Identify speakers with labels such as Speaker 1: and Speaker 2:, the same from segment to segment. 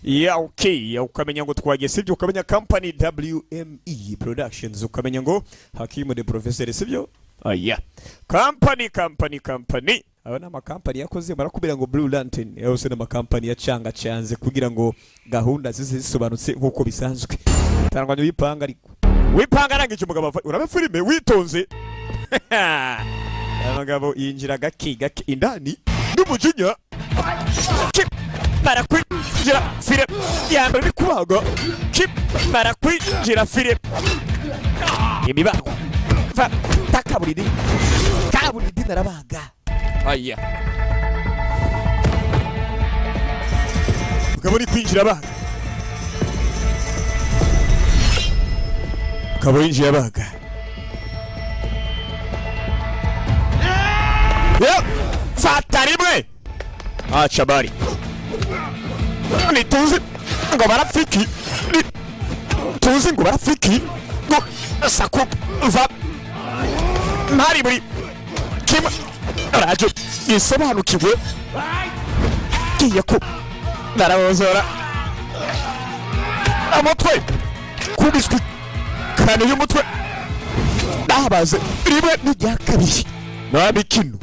Speaker 1: Ya okay, ukamenya ngo twagiye sibyo, ukamenya company WME Productions, ukamenya ngo Hakimu the Professor sibyo. Aya company company company aba ni amakampani yakoze barakubwira ngo Blue Lantern yose ni amakampani yacanga cyanze kugira ngo gahunda zize zisobanutse nkuko bisanzwe. Tangwanya wipanga ariko wipanga arangije umugabo urabe filime witonze. Abagabo yinjira gake gake indani n'umujinya barakwinjira fire yambere ni kubaga barakwinjira fire imibago takaburidi kaburidi narabaga. Aya mugabo uri kwinjira abaga, mugabo yinjiye abaga. Fata rimwe aca bari nituzi ngo barafiki tuzi ngo barafiki ngo saku va ntari buri kimwe rajo isobanukiwe kiye ko narabozora amutwe kubiswi kane y'umutwe ndabaze rimwe n'irya kabiri nta mikino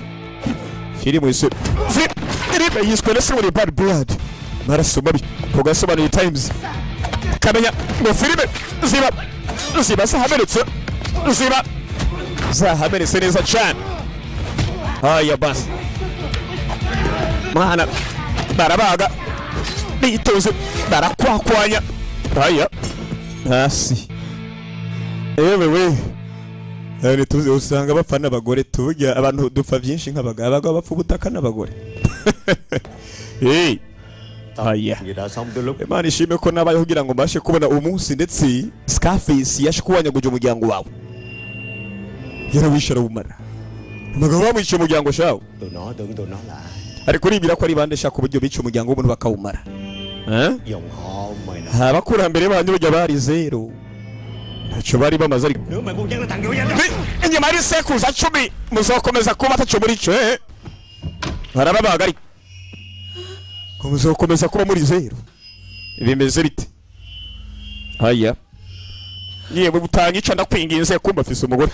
Speaker 1: filime yise filime yiswe na muri Bad Blood maraso mabi ku gasobanuye Times kamenya ngo filime ziba ziba zahamenetse ziba zahamenetse neza cyane. Aya basi mwana barabaga bitoze barakwakwanya. Aya hasi ewe we ari tuzi usanga bapfa n'abagore tujya abantu dupfa byinshi nk'abagabo abagabo bapfa ubutaka n'abagore. Hey aya Imana ishime ko nabaye kugira ngo mbashe kubona umunsi ndetse Scarface yashikuwanyaguje umuryango wawe yarawishara umara umugabo bamwica umuryango shawo ariko uribwira ko ari bande shaka uburyo bica umuryango w'umuntu bakawumara. Abakurambere banyu burya bari zero ntacyo bari bamaze ariko inyuma y'isekuruza 10 muzokomeza kuba ataco muri ico barababaga ariko muzokomeza kuba muri zero bimeze bite. Aya yewe butangica ndakwinginze kumba afise umugore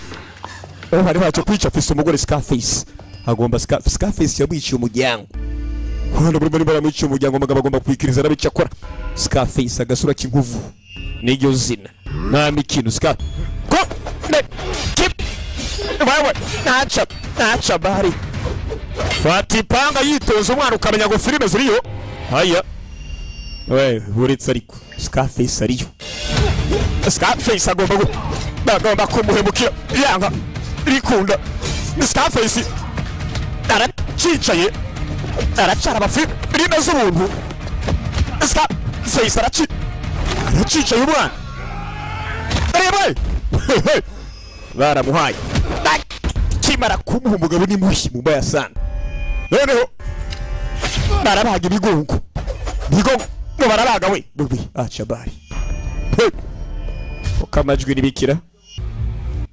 Speaker 1: aho bari bacu kwica afise umugore Scarface agomba Scarface yamwiciye umuryango hano buri muri baramwiciye umuryango umugabo agomba kwikiriza nabica akora. Scarface agasura k'inkuvu niryo zina nta mikino Scar ko ne keep wewe nacha nacha bari fati panga yitoza umwana ukamenya ngo filime ziriyo. Aya we buretse ariko Scarface ariyo Scarface agomba agomba kumuhemukira yanga rikunda. Scarface aracicaye aracara amafilime z'ubuntu. Scarface aracicaye umwana reba baramuhaye kimara kumuha umugabo ni mubi mubaya sana. Noneho barabaga ibigongo bigongo barabaga we bubi aca bari ukamajwi nibikira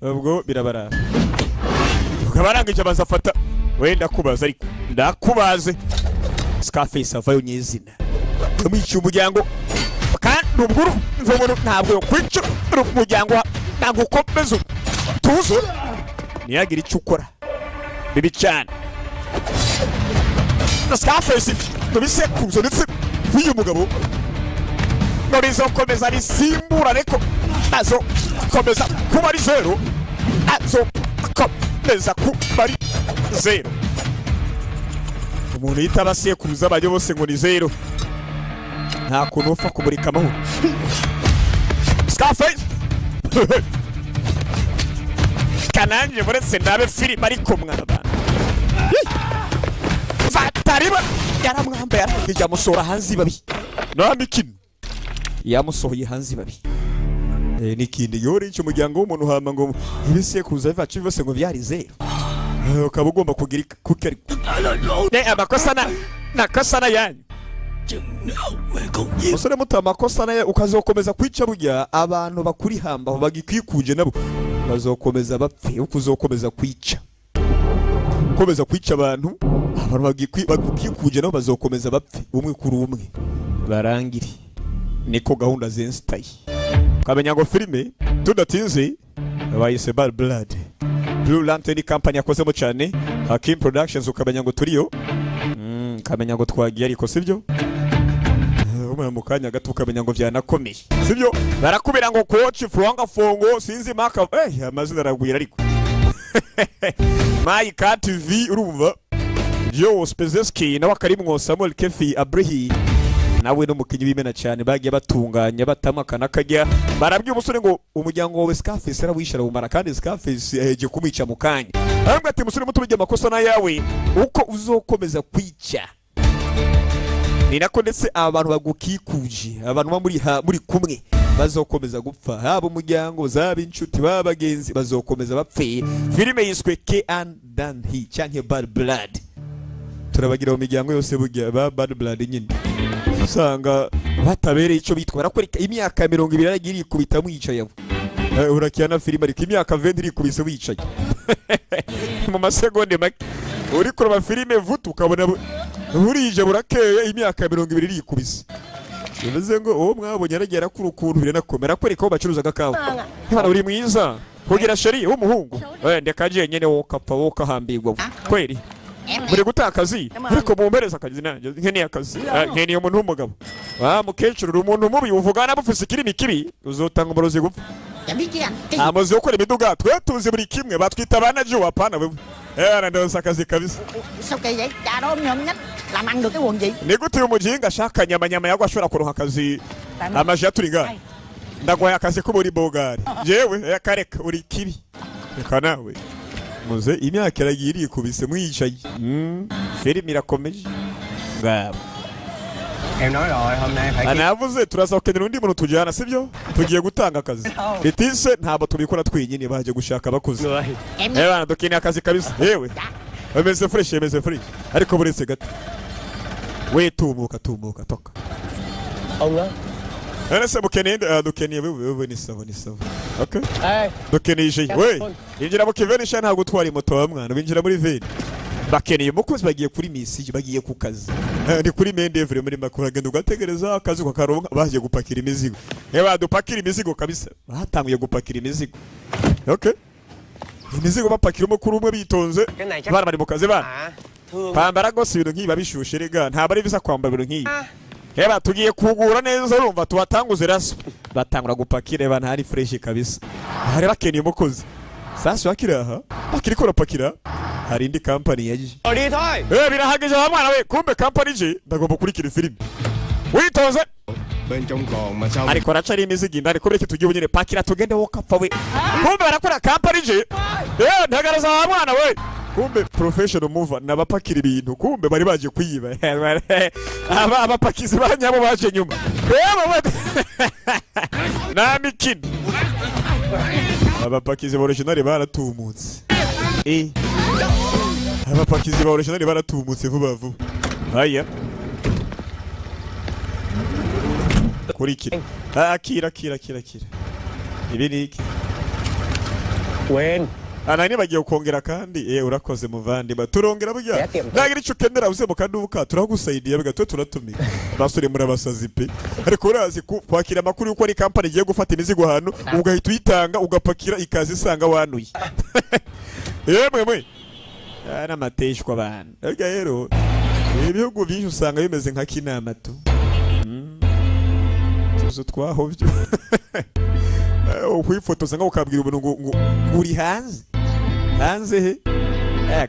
Speaker 1: ubwo birabarara ukabarangije bazafata we ndakubaza ariko ndakubaze. Scarface avayo nyezina yamwica umuryango kandi ubwo mvumuru ntabwo kwica umuryango ntabwo ukomeza tuzo niyagira icyo ukora bibi cyane. Scarface tubisekuzo ndetse uyu mugabo ngo bizokomeza risimbura ariko azo komeza kuba ari zero azo komeza kuba ari zero. Umuntu yita abasekuruza abayo bose ngo ni zero nta kuntu upfa kumurika amahoro. Scarface kananje buretse ndabe filime ariko mwaba fatariba yaramwambaye arangije amusohora hanze babi nta mikino yamusohoye hanze babi. N'ikindi yori icyo umuryango w'umuntu hama ngo ibisekuruza bivacu bose ngo byari zero ukaba ugomba kugira kuki ariko amakosa na nakosa na yanyu musore muto amakosa naye ukazokomeza kwica burya abantu bakuri hamba aho bagikwikuje nabo bazokomeza bapfe uko uzokomeza kwica komeza kwica abantu abantu bagikwikuje nabo bazokomeza bapfe umwe kuri umwe barangiri. Niko gahunda zinstaye. Kamenya ngo filime tudatinze bayise Bad Blood. Blue Lantern Company yakozemo cyane, Hakim Productions, ukamenya ngo turiyo. Kamenya ngo twagiye, ariko sibyo? Umwe mu kanya gato ukamenya ngo vyanakomeye, sibyo? Barakubira ngo coach Fuanga Fongo, sinzi maka, amazina aragwira, ariko Mike TV, urumva Joe Spezeski nawe akarimwo, Samuel Kefi Abrahi nawe n'umukinyi w'imena cyane. Bagiye batunganya batama akajya barabwiye umusore ngo umuryango wawe Scarface arawishara bumara, kandi Scarface yaheje kumwica mu kanya. Arambwira ati: "Musore muto, bijya amakosa na yawe, uko uzokomeza kwica ni nako ndetse abantu bagukikuje, abantu ba muri kumwe bazokomeza gupfa, haba umuryango, zaba inshuti, baba bagenzi, bazokomeza bapfe." Filime yiswe K Dan He canke Bad Blood. Turabagira mu miryango yose burya ba Bad Blood nyine usanga batabereye icyo bitwa. Barakwereka imyaka 20 yaragiye irikubita mwicaye aho. Urakina filime, ariko imyaka 20 irikubise wicaye mu masegonde make. Uri kureba filime vuta ukabona burije burakeye, imyaka 20 irikubise. Bivuze ngo uwo mwabonye yaragiye arakura ukuntu biranakomera. Kwereka aho bacuruza agakawa. Hano uri mwiza kugira chéri w'umuhungu. Ndeka je nyene, wowe ukapfa, wowe ukahambirwa kweri. Muri gutaka akazi, ariko mumpereza akazi nanjye nkeneye akazi. Nkeneye umuntu w'umugabo. Wa mukecuru, uri umuntu mubi, uvuga nabi, ufise ikirimi kibi, uzotanga umurozi gupfa.
Speaker 2: Chả biết chứ anh cái gì.
Speaker 1: Amazu yo gukora imiduga twe tuzi buri kimwe, batwita ba najuwa, apana wewe. Ndonsa akazi kabisa.
Speaker 2: Sao kỳ vậy cha đó, ông nhách làm ăn được cái quần gì?
Speaker 1: Ni gute uyu mujinga ashaka nyamanyama yagwa ashobora kuronka akazi amaji yaturinga? Ndaguhaye akazi ko muri bogari jewe. Kareka, uri kibi, reka nawe. Muze imyaka iragiye irikubise mwicaye. Filime irakomeje ngabo.
Speaker 3: Em nói rồi, hôm nay phải kiếm
Speaker 1: Anavuze turaza gukenera undi muntu tujyana, sibyo? Tugiye gutanga akazi bitise, ntabwo tubikora twenyine, baje gushaka abakozi.
Speaker 3: Người.
Speaker 2: Em
Speaker 1: Bana, dukeneye akazi kabisa. Yewe, ameze fresh, ameze fresh, ariko buretse gato we, tumuka tumuka toka.
Speaker 3: Ông đó.
Speaker 1: None se mukeneye nde? Ah, dukeneye wewe. Wewe ni sawa, ni sawa, okay.
Speaker 3: Ê,
Speaker 1: Dukeneye ije we, injira mu kiveni sha, ntabwo utwara moto wa mwana, winjira muri veni. Bakeneye umukozi, bagiye kuri misi, bagiye ku kazi. Ni kuri main d'oeuvre muri makuru, agenda ugategereza akazi ukakaronka. Bagiye gupakira imizigo. Badupakira imizigo kabisa, batanguye gupakira imizigo. Okay, imizigo bapakira umukuru umwe bitonze.
Speaker 3: Cái này chắc
Speaker 1: Bana bari mu kazi bana.
Speaker 3: À, thương.
Speaker 1: Kwambara rwose ibintu nk'ibi bishushe rega, ntabwo ari bisa kwambara ibintu nk'ibi. Reba, tugiye kugura neza, urumva tubatanguze raso. Batangura gupakira, reba ntari fresh kabisa. Hari bakeneye umukozi. Sasa bakiri aha, bakiri kurapakira, hari indi company yaje.
Speaker 3: Rồi đi thôi.
Speaker 1: Birahagije wa mwana we, kumbe company je, ndagomba kurikira filime. Witonze.
Speaker 3: Bên trong còn mà sao
Speaker 1: Ariko araca ari imizigo indani, kubera iki tugiye nyine pakira tugende wowe kapfa we. Kumbe barakora company je. Ntagaraza wa mwana we. Kumbe professional mover nabapakira ibintu, kumbe bari baje kwiba. Aba abapakizi ba nyabo baje nyuma. Yewe, nta mikino. Abapakizi ba original baratumutse. Abapakizi ba original baratumutse vuba vuba. Haya. Kurikira. Ah, akira, akira, akira, akira. Ibi ni iki?
Speaker 3: Quên.
Speaker 1: Ana bagiye kongera kandi, urakoze muvandimwe, turongera burya. Nagira icyo ukenera uze mu kaduka turagusaidiye, bigatwe turatumika. Basore muri abasazi pe, ariko urazi kwakira amakuru yuko ari company igiye gufata imizigo ahantu, ugahita uyitanga ugapakira, ikaza isanga wanuye. Yemwe mwe, aya n'amateshwa abantu. Ariko rero ibihugu byinshi usanga bimeze nka kinama tu. Tuzo twahovyo ukwifotoza ngo ukabwira umuntu ngo uri hanze. Hanze he?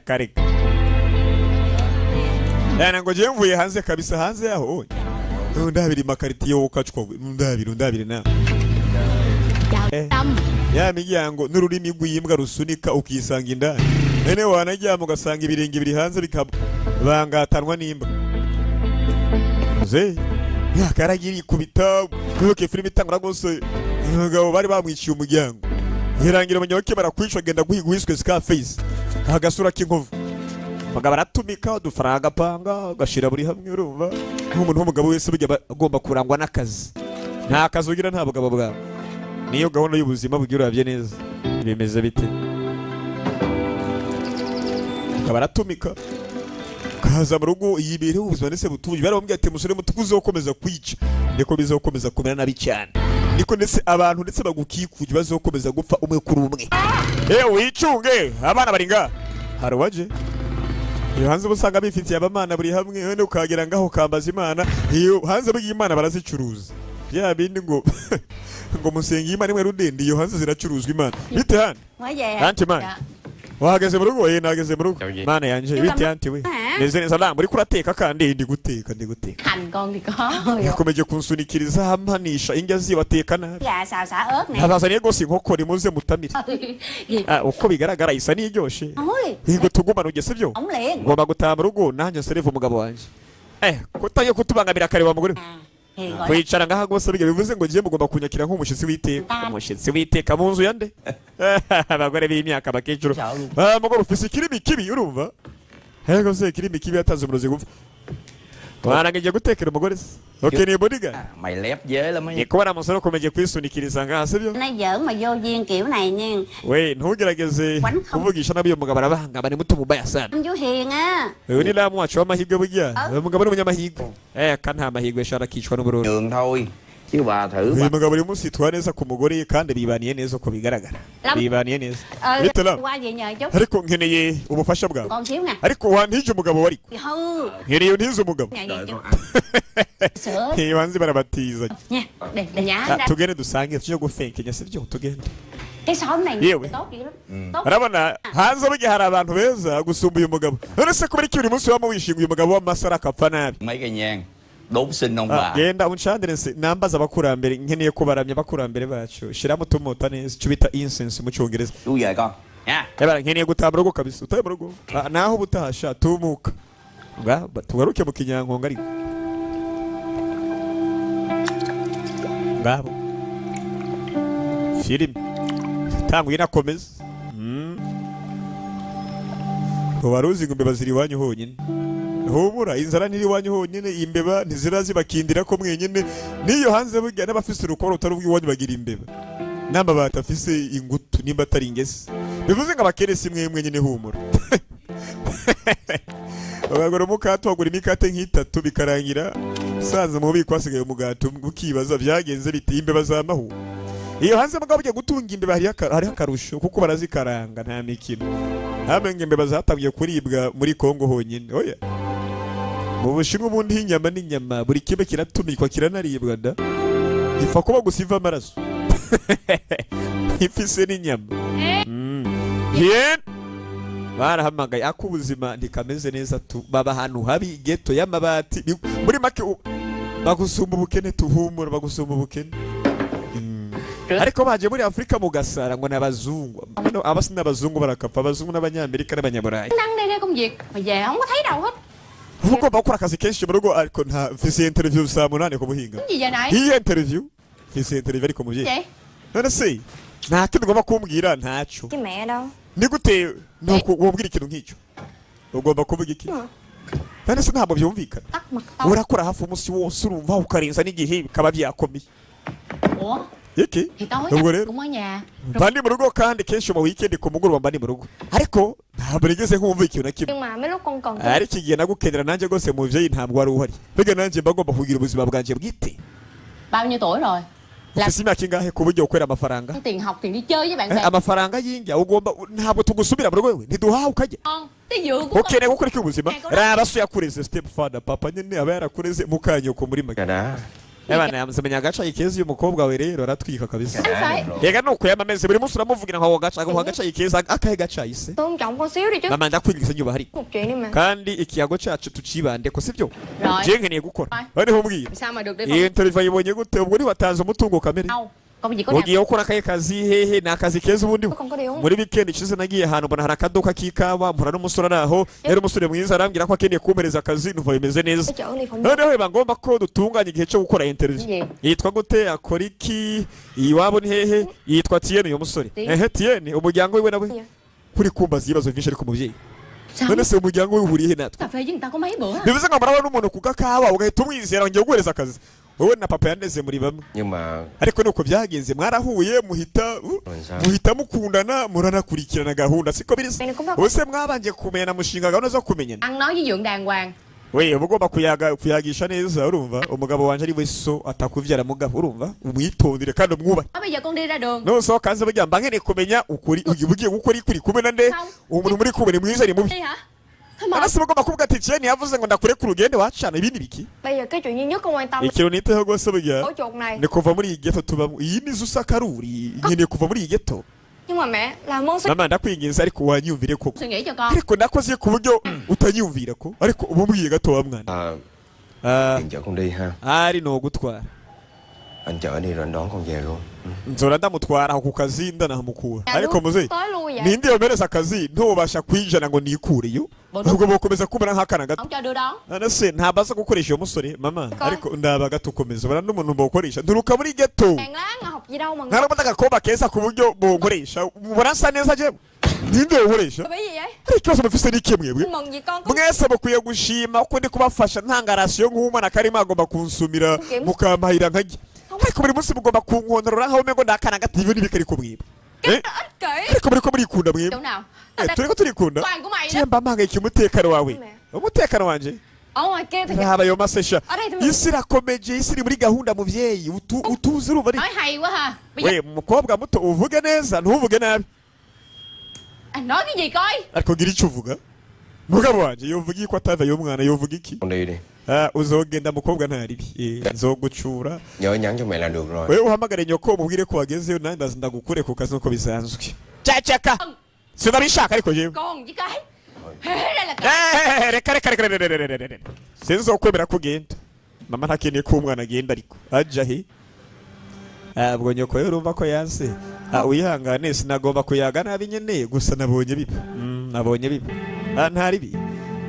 Speaker 1: Kareka yana ngo jewe mvuye hanze kabisa, hanze yaho ndabiri makaritiye ukacwa, ndabiri ndabiri na
Speaker 2: Chào Tâm.
Speaker 1: Ya miryango n'ururimi rw'imbwa rusunika ukisanga indani, none wanajyama ugasanga ibirenge biri hanze bikabangatanwa n'imbwa. Ze yakaragira ikubita kuko filime itangura rwose, umugabo bari bamwiciye umuryango, irangira umunyabuke barakwica, agenda guhiga uwiswe Scarface, agasura k'inkovu. Umugabo aratumika udufaranga apanga agashira buri hamwe. Urumva nk'umuntu w'umugabo wese burya aba agomba kurangwa n'akazi. Nta kazi ugira nta bugabo bwawe. Niyo gahunda y'ubuzima bugira. Uravye neza bimeze bite? Akaba aratumika kaza mu rugo, yibereho ubuzima ndetse butuje. Baramubwira ati: "Musore muto, uzokomeza kwica Niko bizokomeza kumera nabi cyane, niko ndetse abantu ndetse bagukikuje bazokomeza gupfa umwe kuri umwe. Wicunge abana bari ngaha. Hari uwaje iyo hanze usanga bifitiye abamana buri hamwe, none ukagera ngaho kambaza Imana. Iyo hanze bugiye Imana barazicuruza bya bindi ngo ngo musenga Imana imwe rudende, iyo hanze ziracuruzwa Imana. Bite hano anti man, wahageze mu rugo? Nageze mu rugo mana yanje. Bite anti we? Neze neza la muri kurateka kandi ndi guteka ndi guteka. Yakomeje kunsunikiriza hampanisha indya zibateka nabi. Nabazaniye gose inkoko rimuze mutamire. Uko bigaragara isa n'iryoshe. Yego tugumana ugese byo. Ngomba gutaha mu rugo nanjye nsereve umugabo wanje. Kutangiye kutubangamira kare wa mugore. Kwicara ngaha gose biga bivuze ngo ngiye mugomba kunyakira nk'umushitsi w'iteka. Umushitsi w'iteka mu nzu yande? Abagore b'imyaka bakecuru. Mugore ufise ikirimi kibi urumva? Hego se ikirimi kibi yatanze umurozi gupfa. Warangije gutekera umugore se? Okay ni bodyguard.
Speaker 4: Mày lép dế lắm ấy.
Speaker 1: Ni kubona umusore ukomeje kwisunikiriza ngaha sibyo?
Speaker 2: Nó giỡn mà vô duyên kiểu này nha.
Speaker 1: We ntugerageze kuvugisha nabi uyu mugabo arabangaba ni muto mubaya sana.
Speaker 2: Chú Hiền á.
Speaker 1: Uyu ni lamu wacu w'amahirwe burya. Uyu mugabo ni umunyamahirwe. Ka nta mahirwe shara akicwa n'ubururu.
Speaker 4: Đường thôi. Chứ bà thử
Speaker 1: uyu mugabo uri munsi yitwara neza ku mugore kandi bibaniye neza uko bigaragara. Bibaniye neza. Ariko nkeneye ubufasha bwawe. Ariko wantije umugabo wari. Nkeneye untize umugabo. Ntibanze barabatiza. Tugende dusange tujye gufenkenya sibyo tugende. Yewe urabona hanze burya hari abantu beza gusumba uyu mugabo. None se kubera iki buri munsi waba wishinga uyu mugabo w'amasara akapfa nabi?
Speaker 4: Mấy cây nhang đốt xin ông bà.
Speaker 1: Genda uncandire nambaza abakurambere nkeneye kubaramya abakurambere bacu. Shiramo tumota neza icyo bita incense mu cyongereza.
Speaker 4: Chú về con nha.
Speaker 1: Yabara nkeneye gutaha mu rugo kabisa. Utaye mu rugo naho ubutahasha tumuka. Tugaruke mu kinyankonga ariko. Ngabo filime tangu inakomeza. Ubaruzi ngo imbeba ziri iwanyu honyine. Humura inzara ntiri iwanyu honyine, imbeba ntizirazi bakindira ko mwenyine. Niyo hanze burya n'abafise urukoro rutari ubw'iwanyu bagira imbeba. N'amabati afise ingutu nimba atari ingese. Bivuze ngo abakene si mwe mwenyine humura. Bagura umukate wagura imikate nk'itatu bikarangira saza mu bubiko hasigaye umugati ukibaza byagenze bite imbeba zamahu. Iyo hanze mugabo ugiye gutunga imbeba hariho akarusho kuko barazikaranga nta mikino. Hamwe imbeba zatabwiye kuribwa muri Kongo honyine. Oya. Mu Bushinwa ubundi inyama n'inyama buri kimwe kiratumikwa kiranaribwa da. Ifa kuba gusa iva amaraso. Ifise n'inyama. Barahamagaye akubuzima ntikameze neza tu baba ahantu habi ghetto y'amabati muri make bagusumba ubukene tuhumura bagusumba ubukene. Ariko baje muri Afrika mu gasara ngo nabazungu. Abasi n'abazungu barakapfa abazungu n'abanyamerika n'abanyaburayi. Ugomba gukora akazi kenshi mu rugo ariko nta mfise interview saa 8 ku buhinga. Iyi interview mfise interview ariko muvyeyi. None se nta kintu ugomba kumbwira ntaco. Ni gute nuko wombwira ikintu nk'icyo? Ugomba kuvuga iki? None se ntabwo byumvikana. Urakora hafi umunsi wose urumva ukarenza n'igihe bikaba byakomeye. Iki? Ubwo rero mba ndi mu rugo kandi kenshi mu weekend ku mugoroba mba ndi mu rugo. Ariko ntabwo nigeze nkumva ikintu na kimwe. Ariko igihe nagukenera nanjye rwose muvyeyi ntabwo wari uhari. Mbega nanjye mba ngomba kugira ubuzima bwanjye bwite.
Speaker 5: Bao nhiêu tuổi rồi?
Speaker 1: Ufise imyaka ingahe ku buryo ukorera amafaranga?
Speaker 5: Tiền học tiền đi chơi với bạn bè.
Speaker 1: Amafaranga y'indya ugomba ntabwo tugusubira mu rugo wewe ntiduhawe ukajya. Ukeneye gukora iki ubuzima? Raba so yakureze step father papa nyene aba yarakureze mukanyoko muri make. Abana yamusemenya agaca ikeza uyu mukobwa we rero aratwika kabisa. Yega nuko yamameze buri munsi uramuvugira nka gaca ngo gaca ikeza akahe gaca ise. Mama ndakwingiza nyuba hari. Kandi ikiyago cacu tucibande ko sivyo? Je nkeneye gukora. Bari humbwira. Iyo interview yibonye gute ubwo ni watanze umutungo kamere. Ugiye gukora akahe kazi hehe ni akazi keza ubundi muri weekend ishize nagiye ahantu mbona hari akaduka k'ikawa mpura n'umusore araho yari umusore mwiza arambwira ko akeneye kumpereza akazi numva bimeze neza. Noneho biba ngombwa ko dutunganya igihe cyo gukora interview. Yitwa gute akora iki iwabo ni hehe yitwa Tiene uyu musore. Ehe Tiene umuryango wiwe nawe kuri kumbaza ibibazo byinshi ariko muvyeyi. None se umuryango wiwe uhuriye natwe? Bivuze ngo murabona n'umuntu ku gakawa ugahita umwizera ngiye guhereza akazi. Wowe na papa yaneze muri bamwe. Ariko nuko byagenze mwarahuye muhita mukundana muranakurikirana gahunda siko biri. Ubuse mwabanje kumenyana mushinga gahunda zo kumenyana.
Speaker 5: Ăn nói với dượng đàng hoàng.
Speaker 1: We uba ugomba kuyaga kuyagisha neza, urumva? Umugabo wanje ari we so atakuvyara, mugabo urumva umwitondere kandi umwubahe.
Speaker 5: Bây giờ con đi ra đường.
Speaker 1: Nusohoka hanze burya mba nkeneye kumenya ukuri ugiye gukora ikuri kumwe na nde, umuntu muri kumwe ni mwiza ni mubi.
Speaker 5: Đi hả? Thôi mà.
Speaker 1: Arasi ugomba kuvuga ati Jane yavuze ngo ndakureka urugende wacana ibindi biki.
Speaker 6: Bây giờ cái chuyện duy nhất con quan tâm
Speaker 1: Ikintu niteho rwose burya
Speaker 6: ổ chuột này.
Speaker 1: ni kuva muri iyi ghetto tubamo, iyi ni usakaruri, nkeneye kuva muri iyi ghetto.
Speaker 6: Nhưng mà mẹ làm ơn suy
Speaker 1: Mama, ndakwinginze ariko wanyumvire koko.
Speaker 5: Suy nghĩ cho con.
Speaker 1: Ariko nakoze ku buryo utanyumvira ko, ariko uba umbwiye gato wa mwana.
Speaker 3: À,
Speaker 1: Ah,
Speaker 3: Tiền chở con đi ha.
Speaker 1: Ari no gutwara.
Speaker 3: Anh chở đi rồi anh đón con về luôn.
Speaker 1: Nzora ndamutwara aho ku kazi ndanahamukura.
Speaker 6: Dạ,
Speaker 1: Ariko
Speaker 6: đúng.
Speaker 1: muzehe,
Speaker 6: Tới lui vậy.
Speaker 1: ninde yomereza akazi ntubasha kwinjira ngo nikureyo, ahubwo bokomeza kubona nk'akana gato.
Speaker 5: Không cho đưa đón.
Speaker 1: None se ntabaza gukoresha uwo musore mama? Ariko ndaba gato ukomeza ubona n'umuntu bokoresha nturuka muri ghetto.
Speaker 6: Hàng lá mà học gì đâu mà
Speaker 1: Nkarabona agakobwa keza ku buryo bonkoresha, mubona nsa neza jewe, ninde yokoresha?
Speaker 6: Bị gì vậy?
Speaker 1: Ariko ikibazo mufise ni kimwe mwebwe.
Speaker 6: Mừng gì con có
Speaker 1: Mwese mukwiye gushima ko ndi kubafasha ntanga ration, nk'umwana karimo agomba kunsumira mukampahira nkarya, ariko buri munsi mugomba kunkontorora nkaho umengo ndakana gato. Ibyo ntibikari ko mwebwe. Eh?
Speaker 6: ích kỷ.
Speaker 1: Ariko muriko murikunda mwebwe.
Speaker 5: Chỗ nào?
Speaker 1: Eh, turiko turikunda.
Speaker 5: Toàn của mày đó.
Speaker 1: Jemba mpangayika umutekano wawe, umutekano wanje.
Speaker 6: Ở ngoài kia thì
Speaker 1: Raba ayo masesha.
Speaker 6: Ở đây thì
Speaker 1: Isi irakomeje, isi iri muri gahunda muvyeyi, utuzi urumva ari
Speaker 5: Nói hay quá ha. Bây giờ
Speaker 1: we mukobwa muto, uvuge neza ntuvuge nabi.
Speaker 5: anh nói cái gì coi.
Speaker 1: Ariko gira icyo uvuga, mugabo wanje yovuga iki ko atava y'umwana, yovuga iki?
Speaker 3: Con đi đi.
Speaker 1: Ah, uzogenda mukobwa ntaribi. Eh, nzogucura.
Speaker 3: Nhớ nhắn cho mẹ là được rồi.
Speaker 1: Wewe uhamagare nyoko umubwire ko wagezeyo, nanjye ndaza ndagukure ku kazi nk'uko bisanzwe. Cacaka, sinabishaka ariko jewe.
Speaker 5: Con với cái. Thế đây là cái.
Speaker 1: Eh, reka reka reka reka reka reka reka, sinzokwemera ko ugenda. Mama ntakeneye ko umwana agenda, ariko aja he? Ah, ubwo nyoko rero urumva ko yanse. Ah, wihangane sinagomba kuyaga nabi nyene, gusa nabonye biba. Nabonye biba. Ah, ntaribi,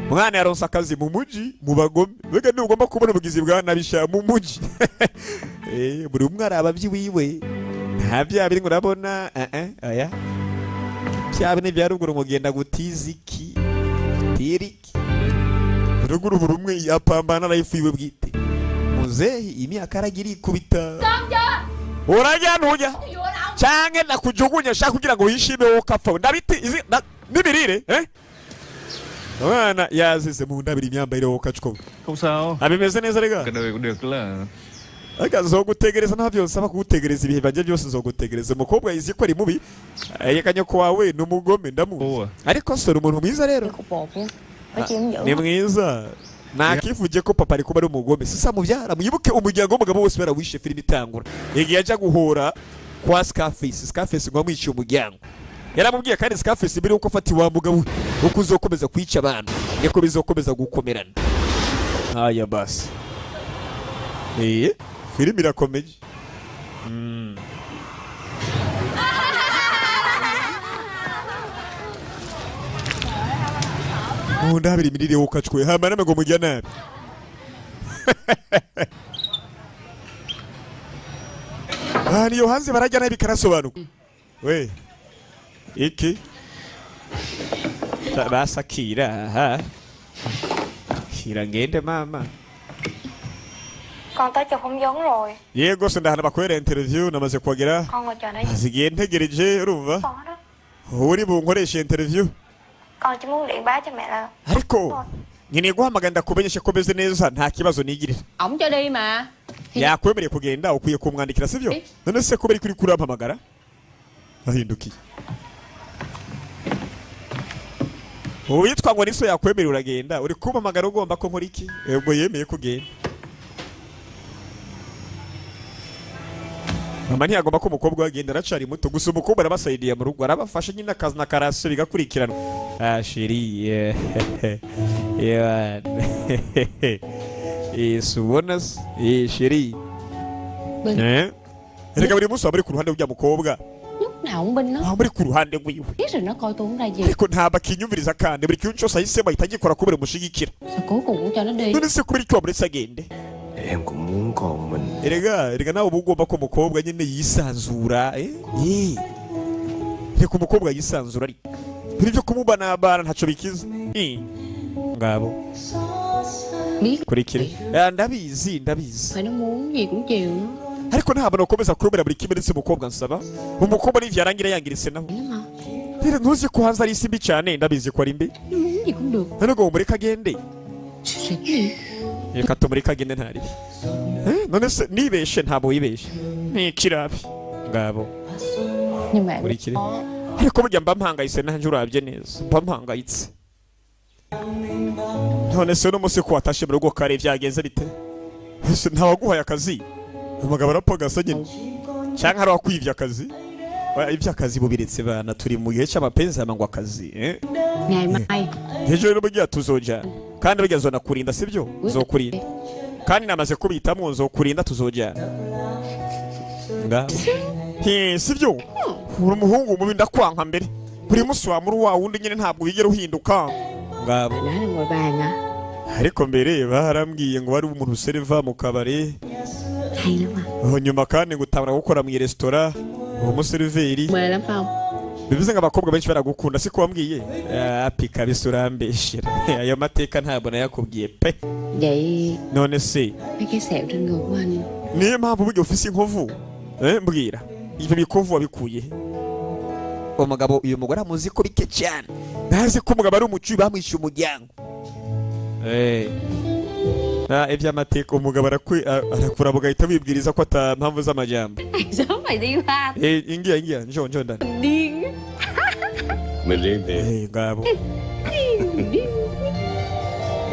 Speaker 1: mwana yaronse akazi mu muji mu bagome. Mbega ntugomba kubona ubugizi bwa nabi sha mu muji. Eh, buri umwe araba vyiwiwe, nta bya biri ngo urabona. Eh eh, oya, bya bine bya ruguru ngo genda gutiza iki tiriki ruguru, buri umwe yapambana life yiwe bwite. Muzehe imyaka aragira ikubita.
Speaker 5: Con chưa?
Speaker 1: Urajya ntujya?
Speaker 5: Cái vừa đâu?
Speaker 1: Canke nakujugunya shaka kugira ngo wishime wowe ukapfa ndabiti izi n'imirire. Eh, umwana yazize mu ndabiri imyambarire wowe ukacwa.
Speaker 7: Không sao.
Speaker 1: Abimeze neza rega.
Speaker 7: Cái đời cũng được là
Speaker 1: Ariko nzogutegereza, nta byose nsaba kugutegereza, ibihe byanjye byose nzogutegereza. Umukobwa yizi ko ari mubi, reka nyoko wawe ni umugome ndamuzi,
Speaker 7: Cô à?
Speaker 1: Ariko sora umuntu mwiza rero.
Speaker 6: Cục bột nha. Nói chuyện cũng dữ.
Speaker 1: Ni mwiza, nakivuge ko papa ari kuba ari umugome sisa mubyara. Mwibuke umuryango w'umugabo wose barawishe. Filime itangura igihe ajya guhura kwa Scarface. Scarface ngo amwiciye umuryango, yaramubwiye kandi Scarface mbere yuko afata iwa mugabo we, uko uzokomeza kwica abantu niko bizokomeza gukomerana. Haya basi, eh, filime irakomeje. Mu ndabira imirire wokacwe hama namwe ngo mujya nabi. Ah, niyo hanze barajya nabi karasobanuka we iki. Basakira aha kira ngende mama.
Speaker 6: Con tới chụp phỏng vấn rồi.
Speaker 1: Yego se, ndahana bakorera interview namaze kuhagera.
Speaker 6: Con ngồi chờ nãy giờ
Speaker 1: Zigiye ntegereje urumva
Speaker 6: con đó.
Speaker 1: uri bunkoreshe interview.
Speaker 6: Con chỉ muốn điện báo cho mẹ là
Speaker 1: Ariko nkeneye guhamagara ndakumenyesha ko meze neza, nta kibazo nigirira.
Speaker 5: Ổng cho đi mà. Thì
Speaker 1: Yakwemereye kugenda, ukwiye kumwandikira sibyo?
Speaker 5: Eh.
Speaker 1: None se kubera kuri kurampamagara ahindukiye uwitwa ngo niso yakwemerera uragenda, uri kumpamagara ugomba ko nkora iki? Ubwo yemeye kugenda. Mama ntiyagomba ko umukobwa we agenda, aracari muto. Gusa umukobwa arabasayidiye mu rugo, arabafasha nyine akazi na karasiyo bigakurikiranwa. Ah chérie, yeah, eh, ubona se, eh chérie.
Speaker 5: Bên
Speaker 1: Eh, erega buri munsi waba uri ku ruhande rw'ujya mukobwa.
Speaker 5: Lúc nào cũng binh nó.
Speaker 1: Waba uri ku ruhande rwiwe.
Speaker 5: Biết rồi nó coi tôi không ra gì.
Speaker 1: Ariko ntabwo akinyumviriza, kandi buri kintu cyose ahisemo ahita agikora kubera umushigikira.
Speaker 5: Sao cuối cùng cũng cho nó đi.
Speaker 1: None se kubera icyo wamuretse agende?
Speaker 3: Em cũng muốn con mình
Speaker 1: Erega nawe uba ugomba ko umukobwa nyine yisanzura, eh. Eh. Reka umukobwa yisanzura, ariko ibyo byo kumubanabana ntacyo bikiza. Eh. Ngabo
Speaker 5: Biết
Speaker 1: kurikire. Eh, ndabizi ndabizi.
Speaker 5: phải nó muốn gì cũng chiều nó.
Speaker 1: Ariko ntabwo nakomeza kurumira buri kimwe ndetse umukobwa nsaba umukobwa n'ivyo yarangira yangiritse naho.
Speaker 5: Lắm mà.
Speaker 1: Rero ntuzi ko hanze ari isi mbi cyane, ndabizi ko ari mbi.
Speaker 5: Nó muốn gì cũng được.
Speaker 1: None ngo mureke agende.
Speaker 5: Chuyện gì?
Speaker 1: Reka tumureke agende ntaribi. None se nibeshe? Ntabwo wibeshe, ntikirabi ngabo.
Speaker 5: Nhưng mà em
Speaker 1: Nkurikire, ariko burya mba mpangayitse nanjye, urabye neza mba mpangayitse. None se uno munsi ko watashe mu rugo kare byagenze bite? Ese ntawaguhaye akazi? Umugabo arapagasa nyine, cyangwa hari uwakwivye akazi? Oya, iby'akazi bubiretse bana, turi mu gihe cy'amapenzi ngo akazi, eh?
Speaker 5: Ngày mai
Speaker 1: Ejo rero burya tuzojana, kandi burya nzonakurinda, sibyo? Nzokurinda, kandi namaze kubitamo, nzokurinda, tuzojana ngabo. He, sibyo? Uri umuhungu mubi, ndakwanka mbere. Buri munsi wa muri wa wundi nyine, ntabwo wigera uhinduka ngabo.
Speaker 5: Nói là ngồi bàn à?
Speaker 1: Ariko mbere barambwiye ngo wari umuntu userva mu kabari.
Speaker 5: Hay lắm à?
Speaker 1: Nyuma kandi ngo utabura gukora mu resitora, uwo museriveri.
Speaker 5: Mê lắm phải không?
Speaker 1: Bivuze ngo abakobwa benshi baragukunda, siko wambwiye? Api kabisa, urambeshera, ayo mateka ntabwo nayakubwiye pe.
Speaker 5: Vậy
Speaker 1: None se
Speaker 5: mấy cái sẹo trên người của anh
Speaker 1: niyo mpamvu burya ufise inkovu? Mbwira, ibyo bikovu wabikuye he? Umugabo, uyu mugore amuzi ko bike cyane, ntazi ko umugabo ari umucuyi bamwishyuye umuryango. Iby'amateka umugabo arakura bugahita wibwiriza ko ata mpamvu z'amajyamba.
Speaker 5: Sớm mày đi qua.
Speaker 1: Ingia, ingia, njoo, njoo ndani.
Speaker 5: Điên.
Speaker 3: Mình riêng thì
Speaker 1: Ngabo,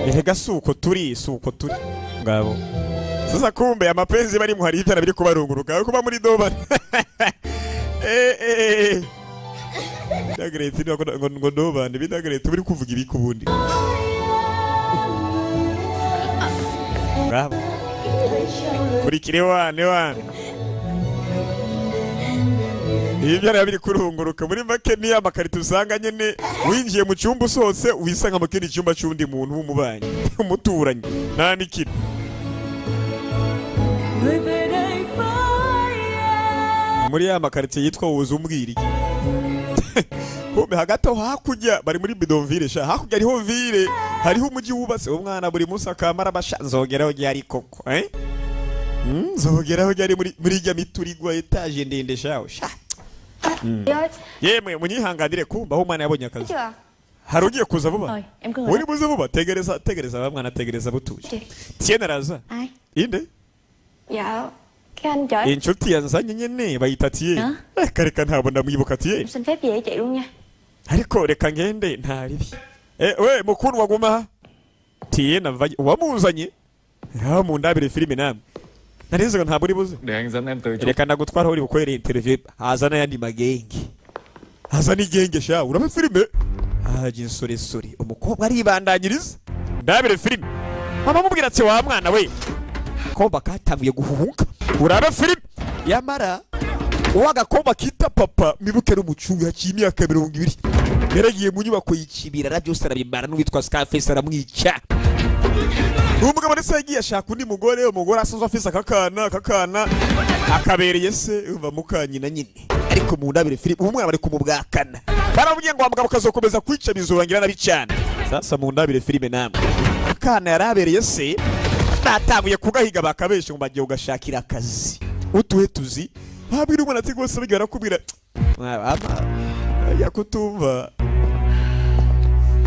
Speaker 1: erega si uko turi, si uko turi ngabo. Sasa kumbe amapenzi barimo, hari ibyana biri kubarunguruka kuba muri doba. Dagreti ngo dobane bidagreti buri kuvuga ibiki ubundi ngabo? Kurikire wane wane, ibyana biri kurunguruka. Muri make niyo amakarito usanga nyene winjiye mu cyumba, usohotse wisanga mu kindi cyumba cy'undi muntu w'umubanyi, umuturanyi, nta n'ikindi. Muri ya makaritsiye yitwa Wuzumbwiri. Kumbe hagati aho hakurya bari muri bidonville sha, hakurya hariho ville, hariho umujyi wubatse. Umwana buri munsi akamara basha nzogeraho ryari koko? Nzogeraho ryari muri ijya miturigwa etaje ndende shaho sha?
Speaker 6: Ơi,
Speaker 1: Yemwe, munyihanganire. Kumva aho umwana yabonye akazi.
Speaker 6: Chưa?
Speaker 1: Hari ugiye kuza vuba.
Speaker 6: Thôi, em cứ ngồi
Speaker 1: Uri buze vuba, tegereza, tegereza ba mwana, tegereza butuje.
Speaker 6: Chị.
Speaker 1: Tiene araza.
Speaker 5: Ai?
Speaker 1: Inde?
Speaker 6: Dạ, cái anh chở em
Speaker 1: Inshuti yanzanye nyene bayita Tiye.
Speaker 6: Huh?
Speaker 1: Reka ntabwo ndamwibuka Tiye.
Speaker 6: Xin phép về với chị luôn nha.
Speaker 1: Ariko reka ngende, nta ribi. We mukuru waguma aha. Tiye nava uwamuzanye ngaho mundabire filime namwe, narize ngo ntabwo uri buze.
Speaker 7: Để anh dẫn em tới chỗ
Speaker 1: Reka ndagutwara aho uri bukorere interview. Haza n'ayandi magenge, haza n'igenge sha. Urabe filime haje insoresore, umukobwa aribandanyiriza ndabire filime. Mama amubwira ati: "Wa mwana we, akobwa katanguye guhuhuka, urabe filime." Yamara uwo agakobwa kita papa, mibuke n'umucungu yaciye imyaka 20, yaragiye mu nyubako yicibirara byose arabimara, n'uwitwa Scarface aramwica. Uwo mugabo ndetse yagiye ashaka undi mugore, umugore asanzwe afise akakana, akakana akabereye se umva mukanyina nyine. Ariko mu ndabire filime ubu mwana bari kumubwakana, baramubwiye ngo wa mugabo kazokomeza kwica bizorangira nabi cyane. Sasa mu ndabire filime namwe, akana yarabereye se batanguye kugahiga, bakabesha ngo bagiye ugashakira akazi utuhe tuzi. Babwira umwana ati rwose bijya barakubwira yakutumva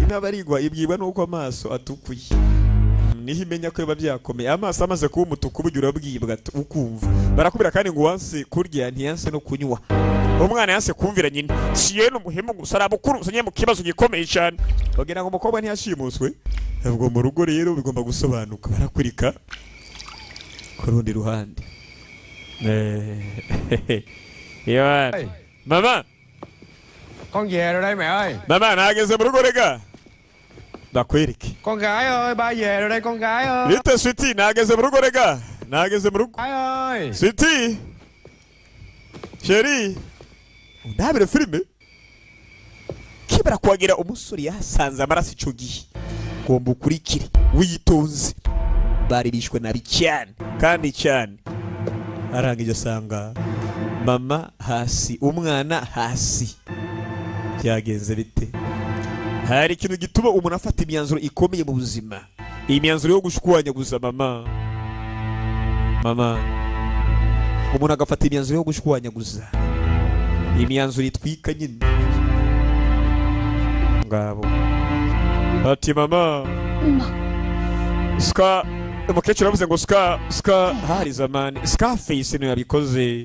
Speaker 1: intabarigwa ibwirwa nuko amaso atukuye, niho imenya ko biba byakomeye. Amaso amaze kuba umutuku burya urabwibwa ukumva barakubwira. Kandi ngo uwanse kurya ntiyanse no kunywa. Umwana yanse kumvira nyina, siye n'umuhemu gusa arabukuru uzanye mu kibazo gikomeye cyane, bagira ngo umukobwa ntiyashimuswe. Ubwo mu rugo rero bigomba gusobanuka, barakurika ku rundi ruhande. Mama.
Speaker 3: Con về rồi đây mẹ ơi.
Speaker 1: Mama, nageze mu rugo, rega ndakwereke.
Speaker 3: Con gái ơi, ba về rồi đây con gái ơi.
Speaker 1: Bite sweetie, nageze mu rugo, rega nageze mu rugo.
Speaker 3: Gái ơi.
Speaker 1: Sweetie, chérie, undabire filime. Kibara kuhagira umusore yasanze amaraso ico gihe, ngomba ukurikire witonze. Bari bishwe nabi cyane kandi cyane. Arangije asanga mama hasi, umwana hasi. Byagenze bite? Hari ikintu gituma umuntu afata imyanzuro ikomeye mu buzima, imyanzuro yo gushwanyaguza. Mama, mama, umuntu agafata imyanzuro yo gushwanyaguza, imyanzuro itwika nyine. Ngabo ati: "Mama." Ska umukecuru yavuze ngo ska ska hari zamani Scarface niwe yabikoze.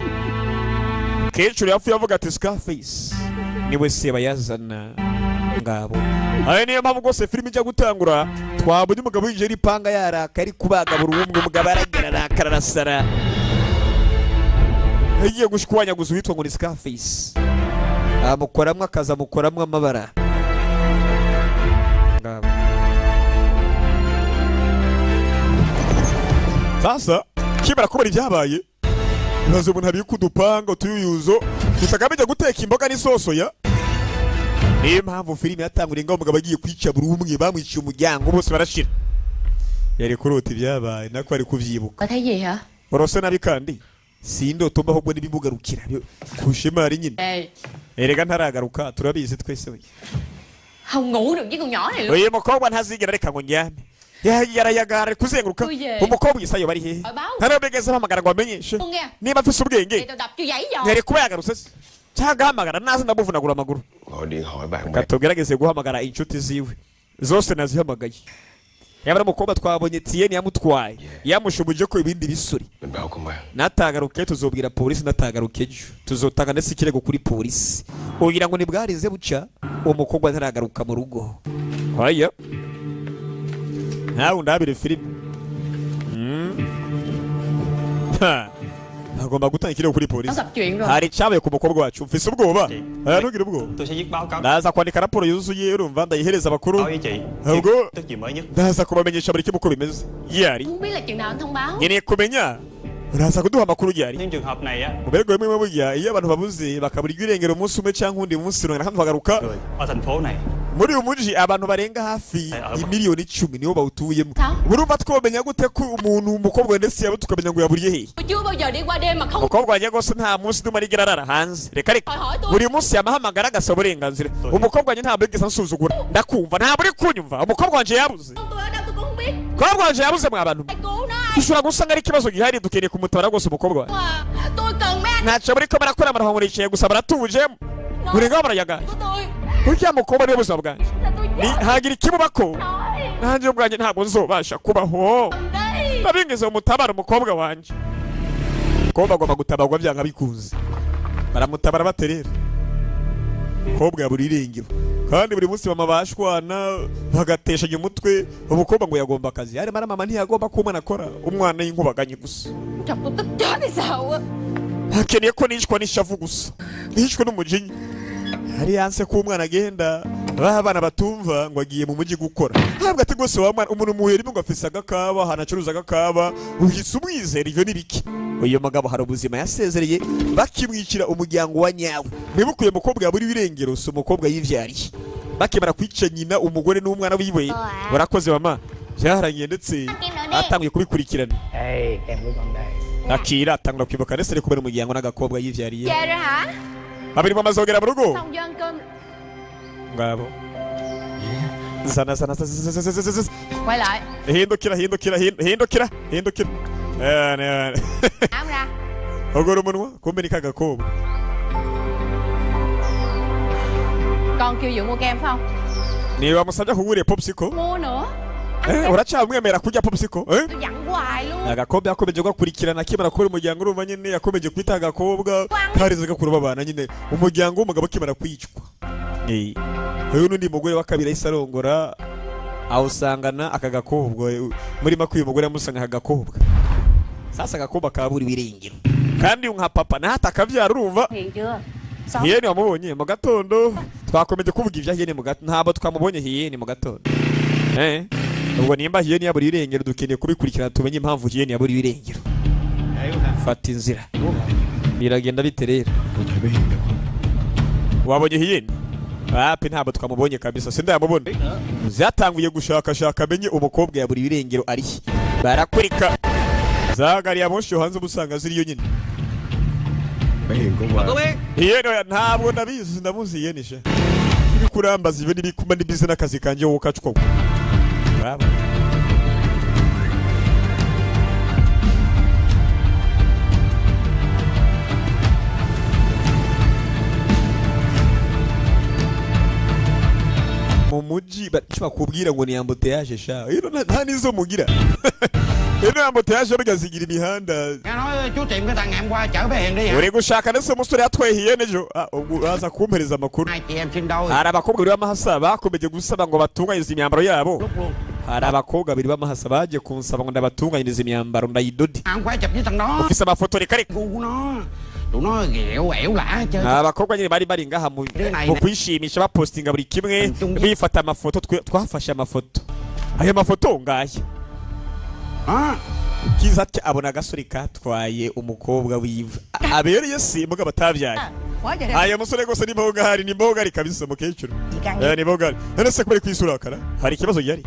Speaker 1: Umukecuru yapfuye avuga ati Scarface niwe sebayazana ngabo. Ayo niyo mpamvu rwose filime ijya gutangura twabonye umugabo winjiye n'ipanga yaraka ari kubaga buri umwe, umugabo aragira arakara arasara, yagiye gushwanyaguza uwitwa ngo ni Scarface, amukoramwo akazi, amukoramwo amabara ngabo. Sasa kimara kubona ibyabaye, ibibazo umuntu abika udupanga utuyuyuzo gusa agamije guteka imboga n'isoso ya. Niyo mpamvu filime yatanguriye ngo umugabo agiye kwica buri umwe, bamwiciye umuryango bose barashira. Yari kurota ibyabaye nako ari kuvyibuka.
Speaker 5: Có thấy gì hả?
Speaker 1: Urose nabi kandi si indoto mba ahubwo n'ibimugarukira kushimari nyine.
Speaker 5: Ê,
Speaker 1: Erega ntaragaruka turabizi twese we.
Speaker 5: không ngủ được với con nhỏ này luôn.
Speaker 1: Uyu mukobwa ntazigera reka ngo ndyame. Yarayagara ari kuzenguruka.
Speaker 5: Uye.
Speaker 1: Umukobwa isayo bari hehe?
Speaker 5: Ờ, báo.
Speaker 1: Ntarabigeze ahamagara ngo amenyeshe.
Speaker 5: Luôn nghe.
Speaker 1: Niba afise ubwenge
Speaker 5: Thì tao đập cho gãy giò.
Speaker 1: yari kuba yagarutse se cyangwa ahamagara naze ndamuvunagura amaguru.
Speaker 3: Gọi điện hỏi bạn bè.
Speaker 1: Reka tugerageze guhamagara inshuti ziwe zose nazihamagaye. Yaba ari umukobwa twabonye Tieni yamutwaye yamushubuje ko ibindi bisuri.
Speaker 3: Mình báo công an.
Speaker 1: Natagaruke tuzobwira polisi, natagaruke ejo tuzotanga ndetse ikirego kuri polisi. Ugira ngo ntibwarize buca uwo mukobwa ntaragaruka mu rugo. Haya nawe ndabire filime. Ha. Agomba gutanga ikirego kuri
Speaker 5: Nó
Speaker 1: polisi.
Speaker 5: gặp chuyện rồi.
Speaker 1: Hari icyabaye ku mukobwa wacu, mfise ubwoba. Aya ntugire ubwoba.
Speaker 7: Tôi sẽ viết báo cáo
Speaker 1: Ndaza kwandika raporo yuzuye urumva ndayihereza abakuru.
Speaker 7: với chị.
Speaker 1: Ubwo
Speaker 7: Tức gì mới nhất.
Speaker 1: ndaza kubamenyesha buri kimwe uko bimeze. Yari
Speaker 5: Muốn biết là chừng nào anh thông báo.
Speaker 1: nkeneye kumenya uraza kuduha amakuru yari.
Speaker 7: Những trường hợp này á,
Speaker 1: Mu bigo bimwe burya iyo abantu babuze bakabura irengero umunsi umwe cyangwa undi munsi runaka bagaruka.
Speaker 7: người ở thành phố này
Speaker 1: Muri uyu muji abantu barenga hafi imiliyoni 10 nibo bawutuyemo.
Speaker 5: Sao?
Speaker 1: Urumva twomenya gute ko umuntu umukobwa ndetse yabo tukamenya ngo yaburiye hehe?
Speaker 5: Tôi chưa bao giờ đi qua đêm mà không
Speaker 1: Umukobwa wanjye rwose nta munsi ndumva arigera arara hanze. Reka reka.
Speaker 5: hỏi hỏi tôi.
Speaker 1: Buri munsi yamahamagara agasaba uburenganzira. Umukobwa wanjye ntabwo yigeze ansuzugura. Ndakumva ntabwo uri kunyumva. Umukobwa wanjye yabuze.
Speaker 5: Con tôi ở đâu tôi cũng không biết.
Speaker 1: Umukobwa wanjye yabuze mwa bantu.
Speaker 5: Ai cứu nó ai
Speaker 1: Ushobora gusanga ari ikibazo gihari dukeneye kumutabara rwose umukobwa wanjye.
Speaker 5: mà. Tôi cần mấy anh
Speaker 1: Ntacyo muriko barakora murahumurikiye gusa baratuje. Buri ngaho barayagaye.
Speaker 5: của tôi.
Speaker 1: Urya mukobwa niwe buzima bwanjye.
Speaker 5: Là tôi
Speaker 1: Ni
Speaker 5: chết
Speaker 1: hagira ikimubako
Speaker 5: rồi.
Speaker 1: nanjye ubwanjye ntabwo nzobasha kubaho.
Speaker 5: Đi.
Speaker 1: Ndabingize umutabara umukobwa wanjye. Umukobwa agomba gutabarwa byanga bikunze. Baramutabara baterera. Umukobwa yabura irengero. Kandi buri munsi mama bashwana bagateshanya umutwe. Umukobwa ngo yagomba akazi. Arimo ara mama ntiyagomba ko umwana akora. Umwana y'inkubaganye gusa.
Speaker 5: Chọc tôi tức chết hay sao á.
Speaker 1: Akeneye ko nicwa n'ishavu gusa. Nicwe n'umujinya. Hari yanse ko umwana agenda ba bana batumva ngo agiye mu mujyi gukora. Ntabwo ati rwose wa mwana umuntu muhuye rimwe ngo afise agakaba ahantu acuruza agakaba uhise umwizera ivyo ni biki? Uyu mugabo hari ubuzima yasezereye bakimwicira umuryango wa nyawe. Mwibuke uyu mukobwa yaburiwe irengero si umukobwa yivyariye. Bakimara kwica nyina umugore n'umwana wiwe barakoze mama byarangiye ndetse atangiye kubikurikirana.
Speaker 2: Ê, kem của con đây.
Speaker 1: Akira atangura kwibuka ndetse ari kubera umuryango n'agakobwa yivyariye.
Speaker 5: Về rồi hả?
Speaker 1: Babiri bamaze kugera mu rugo.
Speaker 5: Xong vô ăn cơm.
Speaker 1: Ngabo. Zana zana zana zana zana zana zana.
Speaker 5: Quay lại.
Speaker 1: Hindukira hindukira hindukira hindukira. Ne.
Speaker 5: Áo ra.
Speaker 1: Ogora umunwa kumbe ni kagakobwa.
Speaker 5: Con kêu Dượng mua kem phải không?
Speaker 1: Niba wamusabye kugura popsicle.
Speaker 5: Mua nữa.
Speaker 1: Uracyamwemera kurya popsicle?
Speaker 5: Tôi dặn hoài luôn.
Speaker 1: Agakobwa yakomeje gukurikirana akimara kubura umuryango urumva nyine yakomeje kwita agakobwa karize gakuru babana nyine umuryango w'umugabo akimara kwicwa. Uyu n'undi mugore wa kabiri ahise arongora awusangana aka gakobwa muri make uyu mugore yamusanga aka gakobwa. Sasa agakobwa kaburiwe irengero. Kandi nka papa nata akabyara urumva.
Speaker 5: Hiền chưa? Sao?
Speaker 1: Hiyeni wamubonye mu gatondo twakomeje kuvuga ibya Hiyeni mu gatondo ntabwo twamubonye Hiyeni mu gatondo. Ubwo nimba Hiyeni yaburiwe irengero dukeneye kubikurikirana tumenye impamvu Hiyeni yaburiwe irengero. Fata inzira. Biragenda bite rero? Wabonye Hiyeni? Wapi ntabwo twamubonye kabisa sindayamubona. Zatanguye gushakashaka amenye umukobwa yaburiwe irengero ari he. Barakurika. Za gari ya moshi hanze ubusanga ziriyo nyine. Hiyeni ntabwo ndabizi ndamuzi Hiyeni she. Ibikurambaza ibe nibikuma nibize n'akazi kanje wowe kacwa. Bravo. Mu mujyi muji icyo bakubwira ngo ni embouteillage sha. Ino nta nizo mugira. Ino embouteillage burya zigira imihanda.
Speaker 8: Nghe nói chú tìm cái thằng ngày hôm qua chở bé Hiền đi hả?
Speaker 1: Uri gushaka ndetse umusore yatwehiye nejo. Ah, ubwo uraza kumpereza amakuru.
Speaker 8: Hai chị em sinh đôi.
Speaker 1: Hari abakobwa babiri b'amahasa bakomeje gusaba ngo batunganyirize imyambaro yabo.
Speaker 8: Lúc luôn.
Speaker 1: Hari abakobwa babiri b'amahasa bagiye kunsaba ngo ndabatunganyirize imyambaro ndayidode.
Speaker 8: À, không phải chụp với thằng đó.
Speaker 1: Ufise amafoto reka reka.
Speaker 8: Gu của nó. Tụi nó ghẹo ẻo lả chơi.
Speaker 1: Abakobwa nyine bari bari ngaha mu mu kwishimisha bapostinga buri kimwe bifata amafoto twafashe amafoto. Ayo mafoto ngaya.
Speaker 8: Đó.
Speaker 1: Kiza ati abona agasore katwaye umukobwa wiwe. Abereye si mugabo atabyaye.
Speaker 2: Quá trời đẹp.
Speaker 1: Aya musore rwose ni bogari, ni bogari kabisa mukecuru. Eh, ni bogari. None se kubera kwisurakara? Hari ikibazo gihari?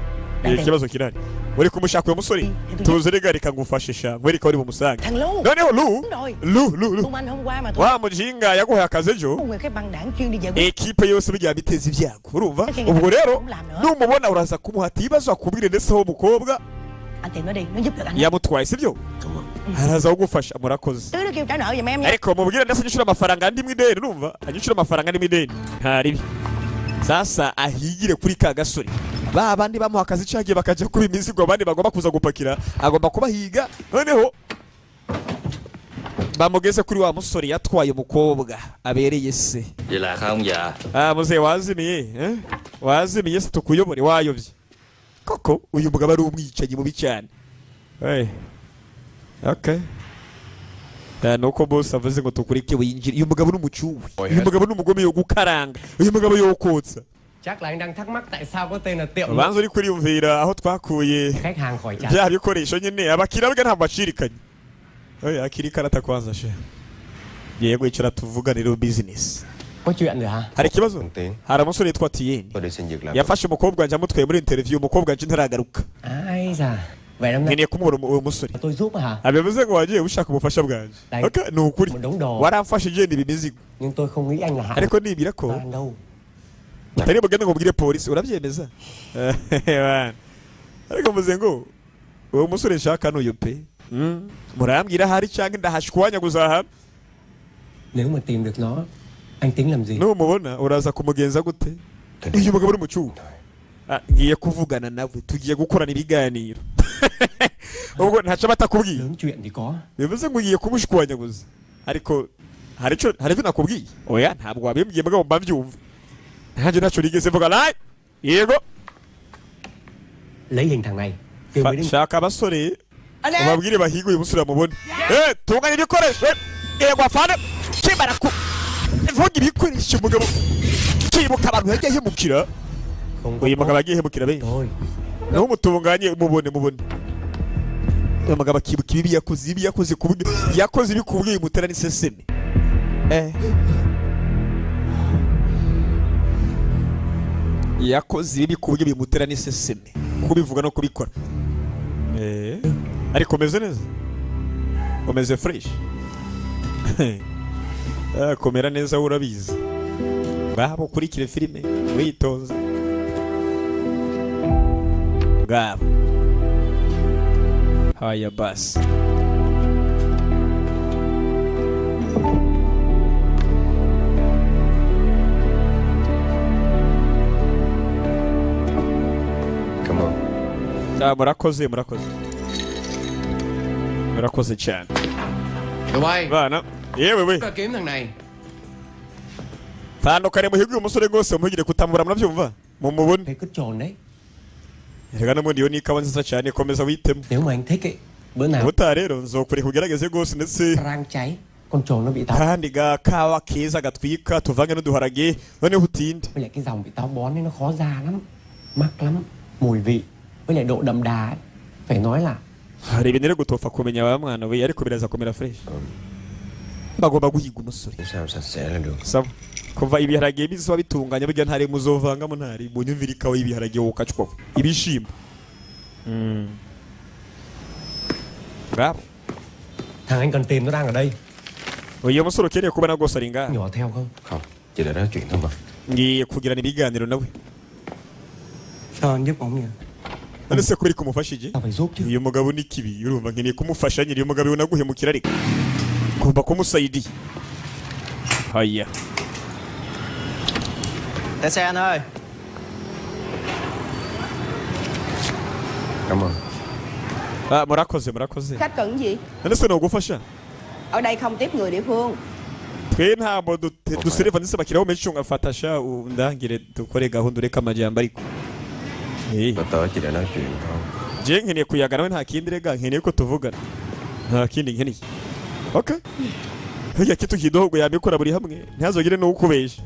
Speaker 1: Ikibazo kirari. Uri kumushaka uyu musore? Tuze rega reka ngufashe sha. Nkwereka uri bumusange.
Speaker 2: Thằng Lu.
Speaker 1: Noneho Lu.
Speaker 2: Đúng rồi.
Speaker 1: Lu Lu Lu.
Speaker 2: Tụi anh hôm qua mà tụi
Speaker 1: Wa mujinga yaguhaye akazi ejo.
Speaker 2: người cái băng đảng chuyên đi giải quyết
Speaker 1: Ekipe yose bijya biteza ibyago urumva? Ubwo rero numubona uraza kumuhata ibibazo akubwire ndetse aho umukobwa
Speaker 2: anh tìm nó đi, nó giúp được anh.
Speaker 1: yamutwaye sibyo? Araza kugufasha murakoze.
Speaker 2: Tứ nó kêu trả nợ giùm em nha.
Speaker 1: Ariko mubwire ndetse anyishyura amafaranga andi mu ideni urumva? Anyishyura amafaranga andi mu ideni. Ntaribi. Sasa ahigire kuri ka gasore. Ba bandi bamuha akazi cagiye bakaja kuba imizigo abandi bagomba kuza gupakira agomba kubahiga noneho bamugeze kuri wa musore yatwaye umukobwa abereye se.
Speaker 4: Vậy là không dạ.
Speaker 1: Ah, muzehe wazimiye eh? Wazimiye se tukuyobore wayobye koko. Uyu mugabo ari umwicanyi mubi cyane. Hey. Okay. Nuko boss avuze ngo tukureke winjire. Uyu mugabo ni umucuwe, uyu mugabo ni umugome yo gukaranga, uyu mugabo yo kotsa.
Speaker 9: Chắc là anh đang thắc mắc tại sao có tên là tiệm
Speaker 1: Ubanza uri kuriyumvira aho twakuye
Speaker 9: khách hàng khỏi trả.
Speaker 1: bya bikoresho nyine abakiriya bwe ntabwo bacirikanye. Oya akiri karata kwanza she. Yego icara tuvuganire business.
Speaker 9: Có chuyện rồi hả?
Speaker 1: Hari ikibazo? Hari umusore yitwa Tien.
Speaker 3: Tôi đi xin việc làm.
Speaker 1: Yafashe umukobwa wanjye amutwaye muri interview, umukobwa wanjye ntaragaruka.
Speaker 9: Ai da. Vậy năm nay
Speaker 1: Nkeneye kumubona uwo musore.
Speaker 9: tôi giúp hả?
Speaker 1: Abivuze ngo wagiye ushaka ubufasha bwanjye.
Speaker 9: Đây.
Speaker 1: Okay, ni ukuri.
Speaker 9: Một đống đồ.
Speaker 1: Waramfashe ngenda ibimizigo.
Speaker 9: Nhưng tôi không nghĩ anh là hạng
Speaker 1: Ariko nibwira ko
Speaker 9: gian đâu.
Speaker 1: utari bugende ngo ubwire polisi urabyemeza? Bana. Ariko mvuze ngo uwo musore nshaka n'uyu pe. Murambwira ahari cyangwa ndahashwanya guzaha.
Speaker 9: Nếu mà tìm được nó, anh tính làm gì?
Speaker 1: Numubona uraza kumugenza gute? Uyu mugabo uri mucuwe. Ah, ngiye kuvugana nawe tugiye gukorana ibiganiro. Ubwo ntacyo batakubwiye.
Speaker 9: Lớn chuyện thì có.
Speaker 1: Bivuze ngo ugiye kumushwanyaguza. Ariko hari icyo hari ibyo nakubwiye? Oya ntabwo wabimbwiye mugabo mba mbyumva. Nanjye ntacyo nigeze mvuga nawe. Yego.
Speaker 9: Lấy hình thằng này. Kêu mấy đứa
Speaker 1: Shaka abasore
Speaker 2: Anh em.
Speaker 1: ubabwire bahige uyu musore bamubone. Eh, tunganya ibikoresho. Yego afande. Kimara ku vuga ibikoresho umugabo kibuka abantu yagiye ahemukira.
Speaker 9: không có
Speaker 1: Uyu mugabo
Speaker 9: tốt.
Speaker 1: yagiye ahemukira benshi.
Speaker 9: Thôi,
Speaker 1: Naho mutunganye mubone mubone. Uyu mugabo akibuka ibibi yakoze, ibi yakoze ku buryo yakoze ibi ku buryo bimutera n'iseseme. Eh. Yakoze ibibi ku buryo bimutera n'iseseme. Kubivuga no kubikora. Eh. Ariko umeze neza? Umeze fresh? Ah, komera neza urabizi. Ngabo ukurikire filime witonze. Ngabo. Haya basi.
Speaker 3: Cảm ơn.
Speaker 1: Ah, murakoze murakoze. Murakoze cyane.
Speaker 3: Tụi bay,
Speaker 1: Bana, yewe we.
Speaker 3: kiếm thằng này.
Speaker 1: Tandukane muhige uyu musore rwose muhigire kutamubura murabyumva? Mumubone.
Speaker 9: cái cứt trồn đấy.
Speaker 1: Erega n'ubundi iyo ni ikawa nziza cyane komeza witemo.
Speaker 9: Nếu mà anh thích ấy, bữa nào
Speaker 1: Ubutaha rero nzokureka ugerageze rwose ndetse
Speaker 9: rang cháy, con trồn nó bị táo
Speaker 1: kandi gakawa keza gatwika tuvange n'uduharage noneho utinde.
Speaker 9: với lại cái dòng bị táo bón ấy nó khó ra lắm, mắc lắm, mùi vị với lại độ đậm đà ấy. Phải nói là
Speaker 1: Hari ibintu rero gutopfa kumenya ba mwana we ariko biraza kumera fresh. Bagomba guhiga umusore.
Speaker 3: Sao sạch sẽ là được.
Speaker 1: Sawa. Kuva ibiharage bizoba bitunganye burya ntari muzovangamo ntari munyumvire ikawa y'ibiharage wokacwa ibishimbo. Ngabo.
Speaker 9: thằng anh cần tìm nó đang ở đây.
Speaker 1: Uyu musore ukeneye kubona rwose ari ngaha.
Speaker 9: Nhỏ theo không?
Speaker 3: Không, chỉ để nói chuyện thôi mà.
Speaker 1: Ngiye kugirana ibiganiro nawe.
Speaker 9: Sao anh giúp ông nhỉ?
Speaker 1: None se kubera kumufashije?
Speaker 9: Tao phải giúp chứ.
Speaker 1: Uyu mugabo ni kibi urumva nkeneye kumufasha nyiri uyu mugabo naguhemukira ariko ngomba kumusaidiya. Haya.
Speaker 7: Để xe anh ơi.
Speaker 3: Cảm ơn.
Speaker 1: Ah, murakoze, murakoze.
Speaker 10: Khách cần gì?
Speaker 1: None se nogufasha?
Speaker 10: Ở đây không tiếp người địa phương.
Speaker 1: Twe ntabwo dusereva ndetse abakiriya bo menshi, ngafata sha undangire dukore gahunda, ureke amajyamba ariko.
Speaker 3: Tôi tới chỉ để nói chuyện thôi.
Speaker 1: Je nkeneye kuyaga nawe, nta kindi rega, nkeneye ko tuvugana, nta kindi nkeneye. Okay, hirya kitu kidogo yabikora buri hamwe, ntihazogire n'uwukubesha.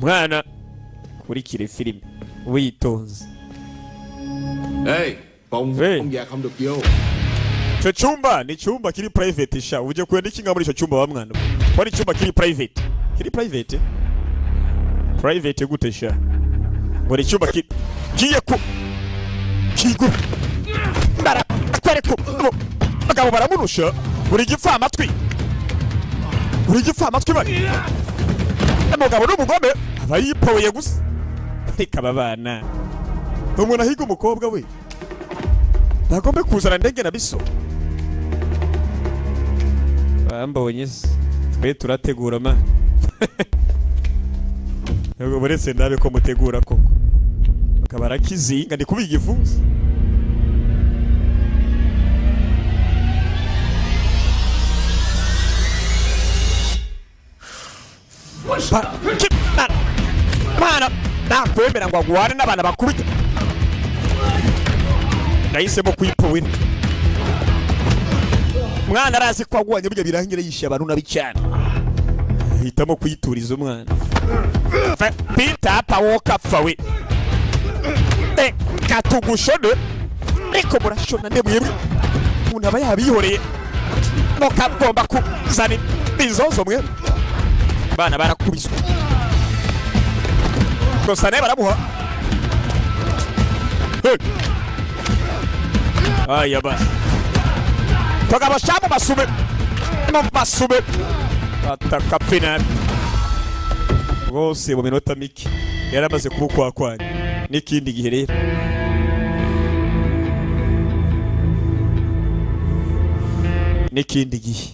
Speaker 1: Mwana, kurikire filime witonze.
Speaker 11: Ê, phòng
Speaker 1: Hey.
Speaker 11: ông già không được vô.
Speaker 1: Icyo cyumba ni icyumba kiri private sha. Ujye kwenda ikinga muri icyo cyumba wa mwana, ko ari icyumba kiri private, kiri private, private gute sha? Ngo ni icyumba kiri giye ku kigo barakwereka abagabo baramurusha. Buri gipfa amatwi, buri gipfa amatwi, bari umugabo n'umugome aba yipoye gusa. Reka aba bana, umuntu ahiga umukobwa we ntagombe kuzana ndenge na biso. Bambonye se, twe turategura ma ntabwo buretse ndabe ko mutegura koko, akaba arakizinga ndi kubiga igifunsi. Mwana nakwemera ngo agwane n'abana bakubita, nahisemo kuyipowera. Mwana arazi ko agwanye burya birangira yishe abantu nabi cyane, hitamo kuyituriza umwana. Peter pawoka pfa we, reka tugushone, ariko murashona nde mwebwe? Umuntu aba yabihoreye mukagomba kuzana inzozo mwe. Bana barakubiswe gusa nawe baramuha. Hey! Aya basi tukabasha mu masume, mu masume atakapfina rwose. Mu minota mike yaramaze kubukwakwanya. N'ikindi gihe rero, n'ikindi gihe.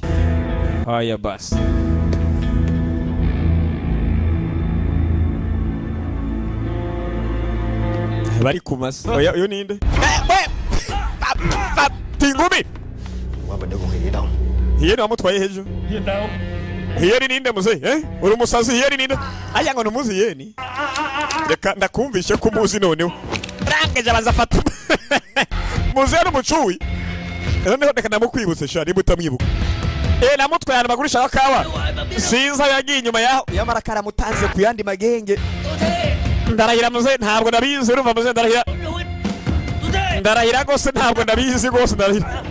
Speaker 1: Aya basi bari kumasa. Oya, uyu ninde? Tingumi.
Speaker 3: Qua bên đó còn gì đâu.
Speaker 1: Hiyeri wamutwaye hejuru. Hiyeri ninde muze? Eh? Uri umusazi, Hiyeri ninde? Aya ngo numuzi Hiyeri. Reka ndakumvishe ko umuzi noneho. Rangeje abanza afata. Muze n'umucuwi. Noneho reka ndamukwibutse sha niba utamwibuka. Eh, namutwaye ahantu bagurisha akawa. Sinzi aho yagiye inyuma yaho. Yamara karamutanze ku yandi magenge. Ndarahira muze ntabwo ndabizi, urumva muze, ndarahira. Ndarahira rwose ntabwo ndabizi rwose, ndarahira.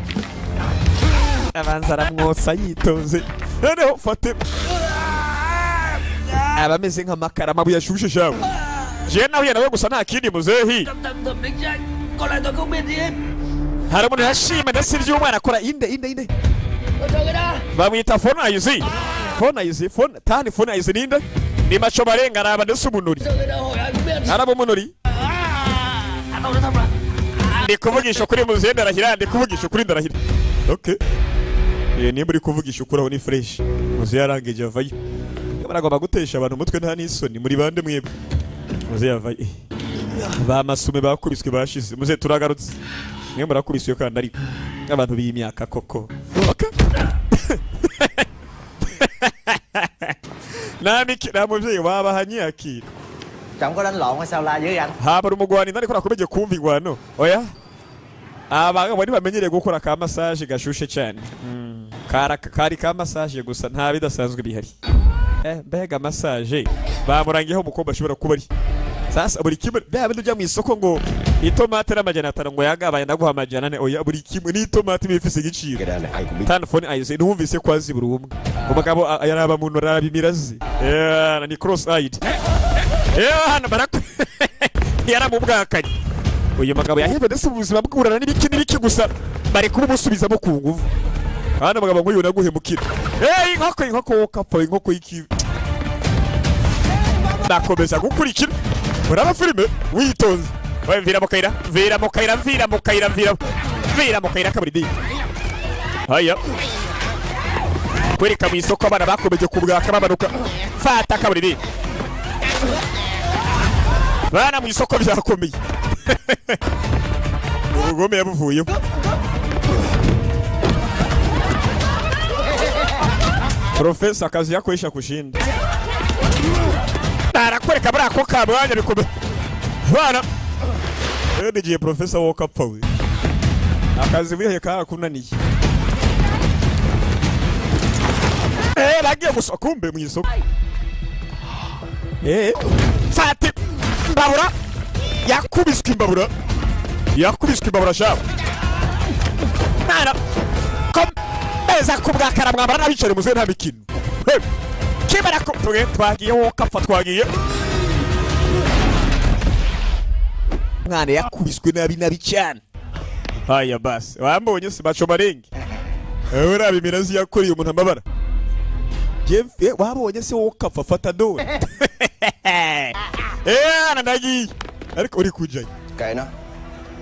Speaker 1: Abanza aramwotsa yitonze. Noneho fate aba ameze nk'amakara, amabuye ashushe shawe. Je nahuye nawe gusa, nta kindi muzehi.
Speaker 12: Còn lại tôi không biết gì hết.
Speaker 1: Hari umuntu yashima ndetse iby'umwana akora. Inde, inde, inde?
Speaker 12: Tôi cho người ta.
Speaker 1: Bamwita Fonayizi, Fonayizi, Fon tani Fonayizi ninde? Ni maco barenga, araba ndetse umunuri.
Speaker 12: Cho người ta hỏi ai cũng biết.
Speaker 1: Araba umunuri.
Speaker 12: À, tôi nói thật mà.
Speaker 1: Ndi kuvugisha ukuri muzehe, ndarahira, ndi kuvugisha ukuri, ndarahira. Okay. Eh, nimba uri kuvugisha ukuri aho ni fresh. Muzehe yarangije avayo. Baragomba gutesha abantu umutwe, nta n'isoni. Muri bande mwebwe? Muzehe yavayo. Ba masume bakubiswe bashize. Muzehe, turagarutse, mwe murakubiswe kandi ariko abantu b'imyaka koko. Okay. Nta nta muvyeyi wabahanye akira.
Speaker 2: Trọng có đánh lộn hay sao la dữ vậy anh?
Speaker 1: Haba umugwani ariko nakomeje kumva ingwano. Oya, abagabo ntibamenyereye gukora ka massage gashushe cyane. Kara kari ka massage gusa, nta bidasanzwe bihari. Eh, mbega massage bamurangiyeho umukobwa ashobora kuba ari sasa buri kimwe bya bindi ujya mu isoko ngo itomate n'500 ngo yagabaye ndaguha 400. Oya, buri kimwe n'itomate iba ifise igiciro. Tani phone ayize ntumvise ko azi buri umwe. Umugabo yaraba muntu, araba imirazi. Eh, ni cross eyed. Eh, hano barak yaramubwakanye. Uyu mugabo yahebwe ndetse ubuzima bw'uburana n'ibiki n'ibiki, gusa bari kubumusubizamo ku nguvu. Hano mugabo nk'uyu naguhemukira. Eh, inkoko, inkoko wokapfa, inkoko y'iki. Ndakomeza gukurikira, uraba filime witonze. We, mvira mu kayira, mvira mu kayira, mvira mu kayira, mvira, mvira mu kayira kabiri di. Haya kwereka mu isoko abana bakomeje kubwaka babanuka fata kaburiri bana mu isoko byakomeye ubugome yabuvuyeho. Profesa kazi yako isha kushinda. Barakwereka muri ako kamwanya bikomeye bana. Nigiye profesa wowe kapfa we akazi wihaye karakunaniye. Bagiye gusa kumbe mu isoko. Fati imbabura yakubiswe imbabura yakubiswe imbabura shabu mwana komeza kubwakara mwambara n'abicare muze nta mikino kibara ko twagiye wowe kapfa twagiye. Mwana yakubiswe nabi nabi cyane. Haya basi wambonye si baco marengi urabi mirazi yakoreye umuntu amabara. Jeff wabonye se wowe kapfa fata dore. Ndagiye ariko uri kujayo
Speaker 3: Kaina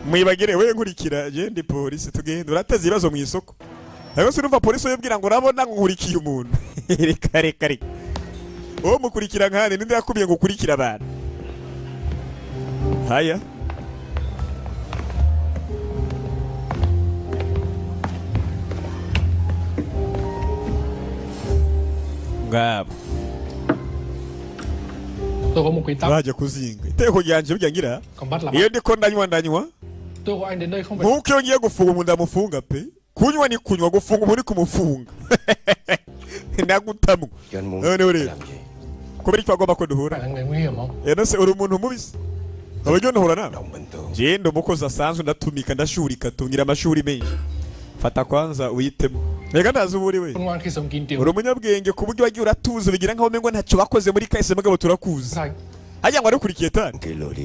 Speaker 1: mwibagire we nkurikira je ndi polisi tugenda urateze ibibazo mu isoko. Ariko sinumva polisi yibwira ngo urabona nkurikiye umuntu. Reka reka reka uwo mukurikira nkane ninde yakubiye ngo ukurikira abantu. Haya ngabo baje kuzinga iteko ryanje burya ngira iyo ndiko ndanywa ndanywa nkuko iyo ngiye gufunga umuntu ndamufunga pe. Kunywa ni kunywa gufunga umuntu ni kumufunga. Ndagutamwa none rero kubera icyo agomba ko duhura. None uri umuntu mubisi aburyo ntuhura nawe. Je ndi umukozi asanzwe ndatumika ndashurika tungira amashuri menshi. Fata kwanza uyitemo. Reka ndazi uburi we. Uri umunyabwenge ku buryo wagiye uratuza bigira nkaho mengo ntacyo bakoze muri kahise mugabo turakuzi. Hajya ngo arukurikiye tani.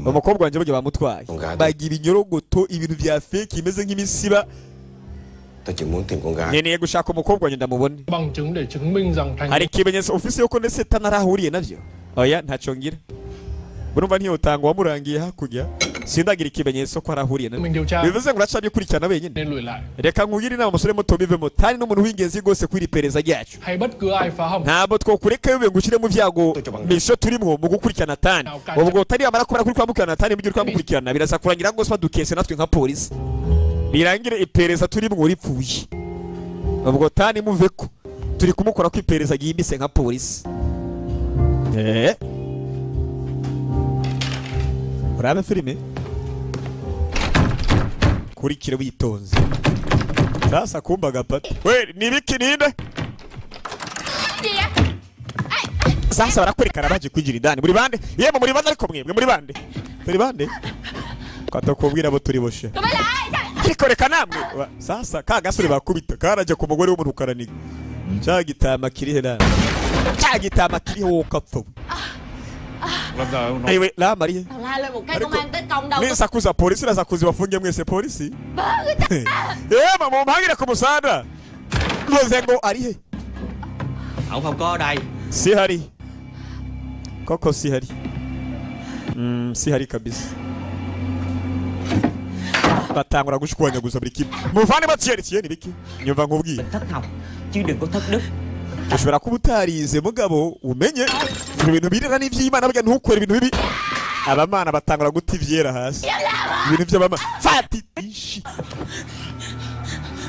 Speaker 1: Umukobwa wanje burya bamutwaye. Bagira inyorogoto ibintu vya fake imeze nk'imisiba. Nkeneye gushaka umukobwa wanje ndamubone. Hari ikimenyetso ufise yuko ndetse tanarahuriye navyo. Oya ntacyo ngira. Urumva ntiyotanga wamurangiye hakurya. Sindagira ikimenyetso ko arahuriye navyo. Bivuze ngo uraca bikurikirana wenyine. Reka nkugire inama musore muto bivemo tani n'umuntu w'ingenzi gose kwiri pereza ryacu. Ntabwo twokureka yube ngo ushire mu vyago misho turimwo mu gukurikirana tani. Ubwo tari amara kubara kuri kwamukirana tani mu gihe kwamukurikirana birasa kurangira gose badukese natwe nka polisi. Birangire ipereza turimwo ripfuye. Ubwo tani muveko turi kumukora ko ipereza ryimbise nka polisi. Urabe filime kurikire witonze. Sasa kumba gapata. We nibiki ninde? Sasa barakwerekana baje kwigira indani. Muri bande? Yemwe muri bande ariko mwebwe muri bande? Turi bande? Katakubwira abo turi boshe. Ariko reka namwe. Sasa ka gasore bakubita karaje ku mugore w'umuntu karaniga. Cya gitama kiri he nana? Cya gitama kiri ho kapfa. Aiwe la Maria. Nisakuza polisi nasakuza bafunge mwese polisi. Mama mumpangire ku musada. Mvuze ngo ari he?
Speaker 4: Ông không có ở đây.
Speaker 1: Si hari. Koko si hari. Si hari kabisa. Batangura gushwanyaguza buri kimwe. Muvane batiyeri tiyeri biki? Nyumva nkubwiye.
Speaker 2: Thất học chứ đừng có thất đức.
Speaker 1: Ushobora kuba utarize mugabo umenye ibintu birera n'ivy'Imana burya ntukore ibintu bibi. Abamana batangura guta ivyera hasi. Ibintu by'abamana. Fati ishi.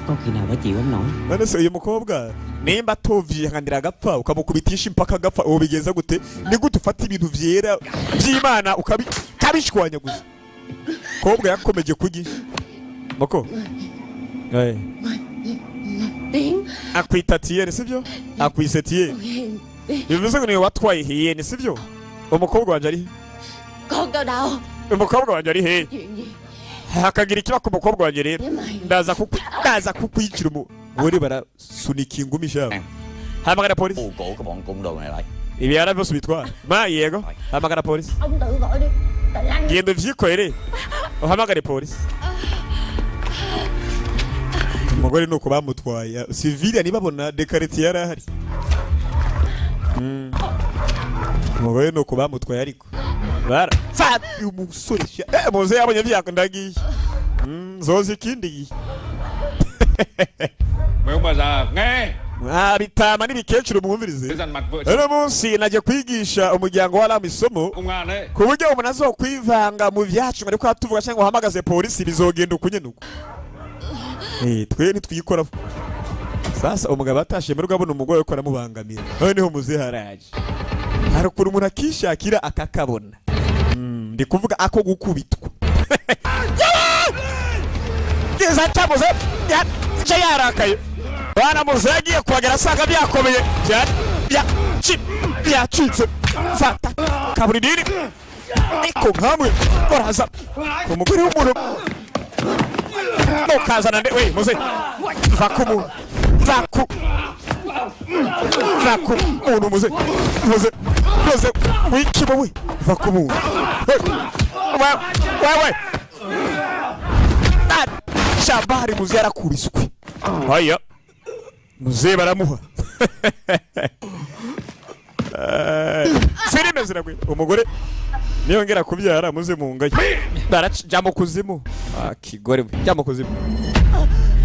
Speaker 2: Có khi nào bà chịu không nổi.
Speaker 1: None se uyu mukobwa nimba atovyihanganira agapfa ukamukubitisha impaka agapfa ubu bigenza gute? Ni gute ufata ibintu vyera by'Imana ukabishwanyaguza? Kobwa yakomeje kugi. Moko. Akwita tiyene sivyo? Akwise tiyene. Bivuze ngo niwe watwaye hiyene sivyo? Umukobwa wanje ari
Speaker 6: Con đâu?
Speaker 1: Umukobwa wanje ari he? Hakagira ikiba ku mukobwa wanje rero. Ndaza kukwicira umugore barasunika ingumi shabo. Hamagara polisi.
Speaker 4: Cổ cái bọn cung đồ này lại.
Speaker 1: Ibi yaravyose bitwara. Ma yego. Hamagara polisi.
Speaker 6: Ông tự gọi đi.
Speaker 1: Genda uvyikorere. Uhamagare polisi. Umugore nuko bamutwaye civilian nibabona dekareti yarahari. Umugore nuko bamutwaye ariko bara fati umusore muze yabonye vyako ndagiye. Zozi ikindi gihe.
Speaker 11: Mấy ông bà già nghe.
Speaker 1: Bitama n'ibikecuru muhumvirize. Uno munsi najye kwigisha umuryango wa Lam isomo ku buryo umuntu azokwivanga mu byacu ariko atuvuga cyangwa uhamagaze polisi bizogenda ukunyenuko. Twe ntitwikora. Sasa umugabo atashe mu rugo abona umugore ko aramubangamira. Noneho muziharaje. Harukuru umuntu akishakira akakabona. Ndi kuvuga ako gukubitwa. Geza cyamuze yarakaye. Bana muzagiye kuhagera asanga byakomeye byacitse. Fata kaburidiri niko nkamwe koraza umugore w'umuntu mukazana nde we muze va ku muntu va ku muntu muze muze muze wikibo we va ku muntu wewe Shabari muze yarakubiswe. Haya muze baramuha. Filime ziragwe umugore niyongera kubyara muze mungaye baraca mu kuzimu. Kigore jya mu kuzimu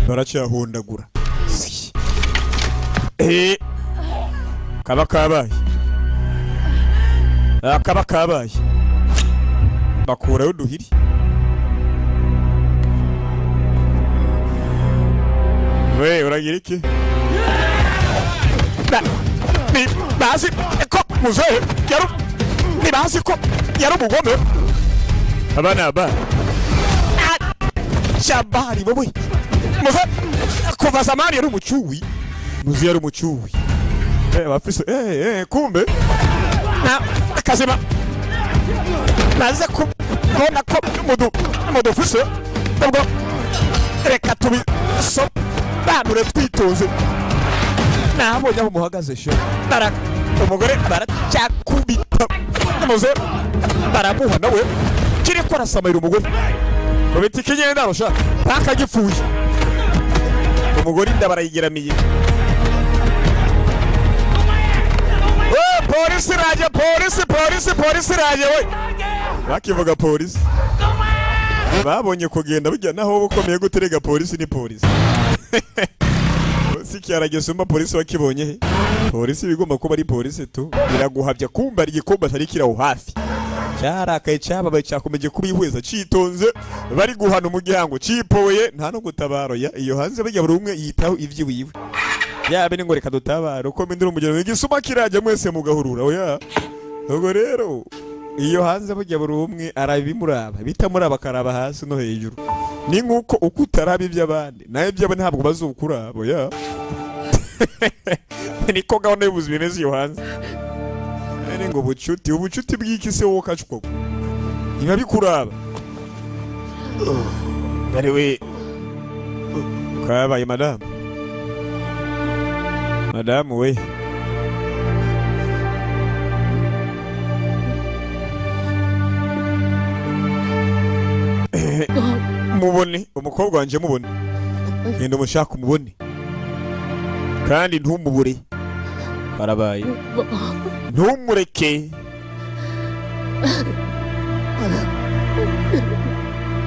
Speaker 1: baracyahondagura. Kaba kabaye kaba kabaye bakurayo uduhiri. We uragira iki? Bazi ko muzehe yari nibazi ko yari umugome. Abana ba Shabari wowe muze kuva zamani yari umucuwi. Muze yari umucuwi. Bafise kumbe na kazima naze kubona ko mudufise ubwo reka tubi so banure twitoze. Nabonye aho muhagaze sho umugore baracyakubita muze baramuha nawe kiri ko arasamayira umugore kubita ikinyenda rusha paka gipfuye umugore inda barayigeramiye. Polisi raje polisi polisi polisi raje we bakivuga polisi babonye kugenda bijya naho bukomeye guterega polisi ni polisi. Sikyarageze umba polisi wakibonye he? Polisi bigomba kuba ari polisi tu biraguhabya kumba ari igikomba atari kiraho hafi. Cyarakaye cyababaye cyakomeje kubihweza citonze bari guhana umuryango cipoye nta no gutabaro ya iyo hanze bajya buri umwe yitaho ivyi wiwe. Yabe ni ngo reka dutabaro ko mindira umugero igisuma kirajya mwese mugahurura oya. Ubwo rero iyo hanze bajya buri umwe arabimuraba bitamuraba karaba hasi no hejuru. Ni nkuko uko utaraba iby'abandi nawe ibyabo ntabwo bazukuraba ya. Niko gahunda y'ubuzima imeze iyo hanze. Ari ngo bucuti ubucuti bw'iki se wowe kacwa niba bikuraba. Ari we kabaye madame madame we mubone umukobwa wanje mubone ngendo mushaka umubone kandi ntumubure barabaye ntumureke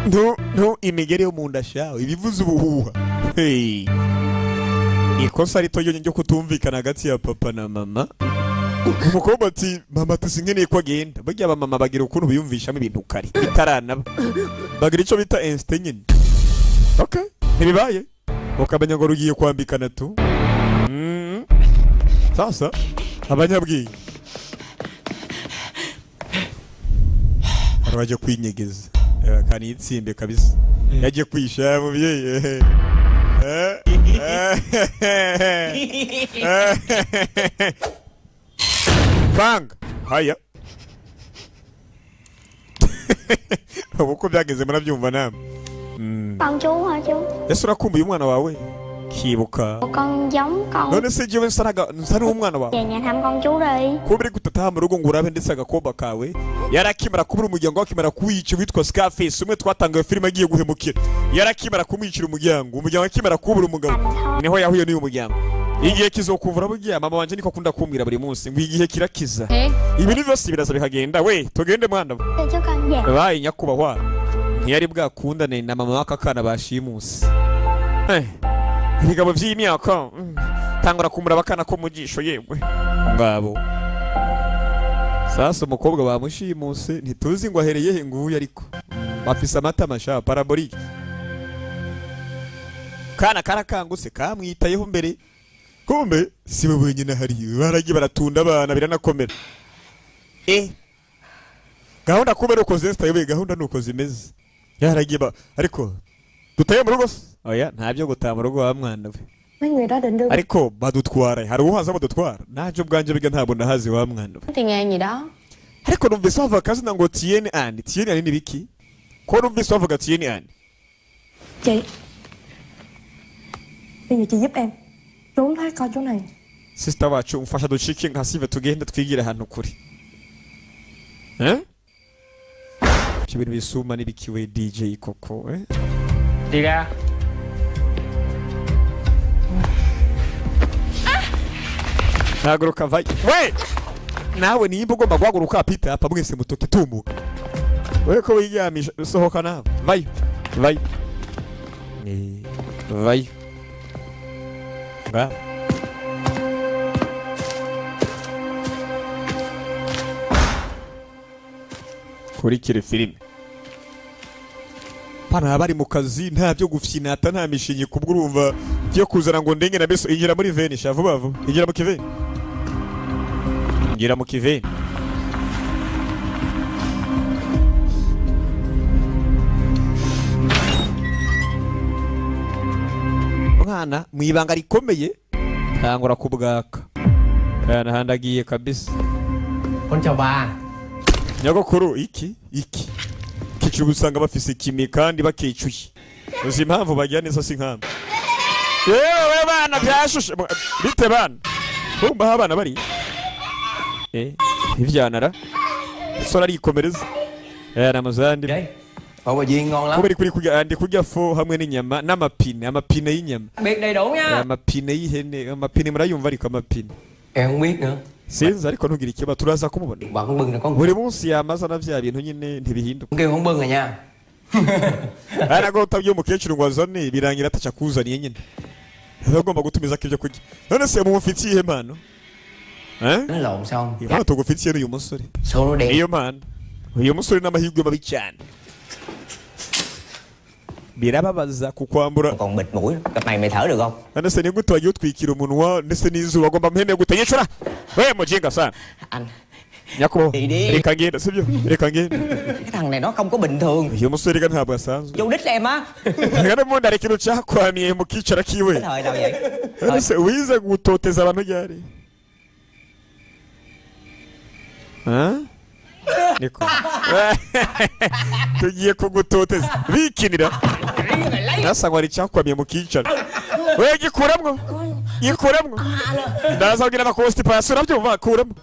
Speaker 1: ntu imigere yo munda shawe ibivuze ubuhuha. Hey ikosa rito ryo kutumvikana hagati ya papa na mama. Umukobwa ati mama tusinkeneye ko agenda. Burya aba mama bagira ukuntu biyumvishamo ibintu kare bitaranaba bagira icyo bita instinct nyine. Okay ntibibaye ukamenya ngo rugiye kwambikana tu. Sasa abanyabwiye baje kwinyegeza kani itsimbe kabisa yaje kwisha mubyeyi. Bang haya. Uko byageze murabyumva namwe.
Speaker 13: Con chú hả chú?
Speaker 1: Ese urakumbuye umwana wawe? Kibuka.
Speaker 13: Con giống con.
Speaker 1: None se jewe nsa n'umwana wawe?
Speaker 13: Về nhà thăm con chú đi.
Speaker 1: Kuba uri gutataha mu rugo ngo urabe ndetse agakomba kawe. Yarakimara kubura umuryango akimara kuwica witwa Scarface umwe twatangaye filime agiye guhemukira. Yarakimara kumwicira umuryango, umuryango akimara kubura umugabo. Niho yahuye n'uyu muryango. Igihe kizokuvura bugiye mama wanje niko akunda kumbwira buri munsi ngo igihe kirakiza. Ibintu byose biraza bikagenda we tugende mwana. Bayi nyakubahwa. Ntiyari bwakundane na mama w'akakana bashimuse. Ibigabo vy'imyaka tangura kumuraba kana ko mujisho yewe ngabo. Sasa umukobwa bamushimuse ntituzi ngo ahereye he nguyu ariko bafise amata masha parabolique. Kana karakangutse kamwitayeho mbere kumbe si we wenyine hari baragiye baratunda abana biranakomera. Gahunda kumbe nuko zestayobe gahunda nuko zimeze yaragiye ariko dutaye mu rugo. Oya ntabyo gutaha mu rugo wa mwana we.
Speaker 13: Mấy người đó định đưa
Speaker 1: Ariko badutwara hari uhaza badutwara naje ubwanje biga ntabwo ndahazi wa mwana we.
Speaker 5: Tiền ngang gì đó.
Speaker 1: Ariko numvise bavuga kazina ngo Tien An. Tien An ni biki? Ko numvise bavuga Tien An.
Speaker 13: Chị, bây giờ chị giúp em trốn thoát coi chỗ này.
Speaker 1: Sister wacu umfasha ducike nkasive tugende twigire ahantu kuri. Eh? Ibintu bisuma nibikiwe DJ koko eh?
Speaker 12: Đi ra.
Speaker 1: Haguruka vayi. We! Nawe nimba ugomba guhaguruka Peter apa mwese mutoke tumuka. Wewe ko wiryamisha sohoka nawe. Vayi. Vayi. Vayi. Ba. Kurikire filime. Pana bari mu kazi nta byo gufyinata nta mishinyi kubwurumva byo kuzana ngo ndenge na beso injira muri veni sha vuba vuba injira mu kiveni. Injira mu kiveni. Mwana mu ibanga rikomeye tangura kubwaka. Kana handagiye kabisa.
Speaker 9: Con chào bà.
Speaker 1: Nyogokuru iki iki kicu usanga bafise kimi kandi bakicuye. Uzi impamvu bagira neza si nkamba. Yewe bana byashushe bite bana. Kumba abana bari. Ivyanara. Sora arikomereza. Namuzandi.
Speaker 9: Phở bà Duyên ngon lắm.
Speaker 1: Kubera kuri kurya andi kurya fo hamwe n'inyama n'amapine, amapine y'inyama.
Speaker 9: Biết đầy đủ nha.
Speaker 1: Amapine y'ihene, amapine murayumva ariko amapine.
Speaker 9: Em không biết nữa.
Speaker 1: Sinzi ariko ntugire ikibazo turaza kumubona.
Speaker 9: Bà không bưng là con.
Speaker 1: Buri munsi yamaza na vya bintu nyine ntibihinduka.
Speaker 9: Kêu không bưng rồi nha.
Speaker 1: Arago utabye umukecuru ngo azane birangira ataca kuzaniye nyine. Agomba gutumiza kibyo kurya. None se mumufitiye ihe mpano? Eh?
Speaker 9: Nó lộn xong.
Speaker 1: Impano tugufitiye uyu musore.
Speaker 9: Số nó đen.
Speaker 1: Iyo mpano. Uyu musore n'amahirwe mabi cyane. Birababaza kukwambura.
Speaker 4: Còn bịt mũi, cặp này mày thở được không?
Speaker 1: None se ni gute wagiye utwikira umunwa ndetse n'izuba agomba mpembe gutanyicura. We mujinga sana.
Speaker 4: Anh
Speaker 1: Nyakubahwa, reka ngende sibyo? Reka ngende.
Speaker 4: Cái thằng này nó không có bình thường.
Speaker 1: Uyu musore reka ntabwo asanzwe.
Speaker 4: Vô đích em á.
Speaker 1: Reka n'ubundi hari ikintu cyakwamiye mu kicara kiwe.
Speaker 4: Cái thời nào vậy?
Speaker 1: None se wize gutoteza abantu ryari? Ha? Niko. Tugiye kugutoteza. Bikinira. Nasa ngo hari cyakwamiye mu kicara. We gikuramwo. Gikuramwo. Ndaza kugira amakositipasiyo urabyumva kuramo.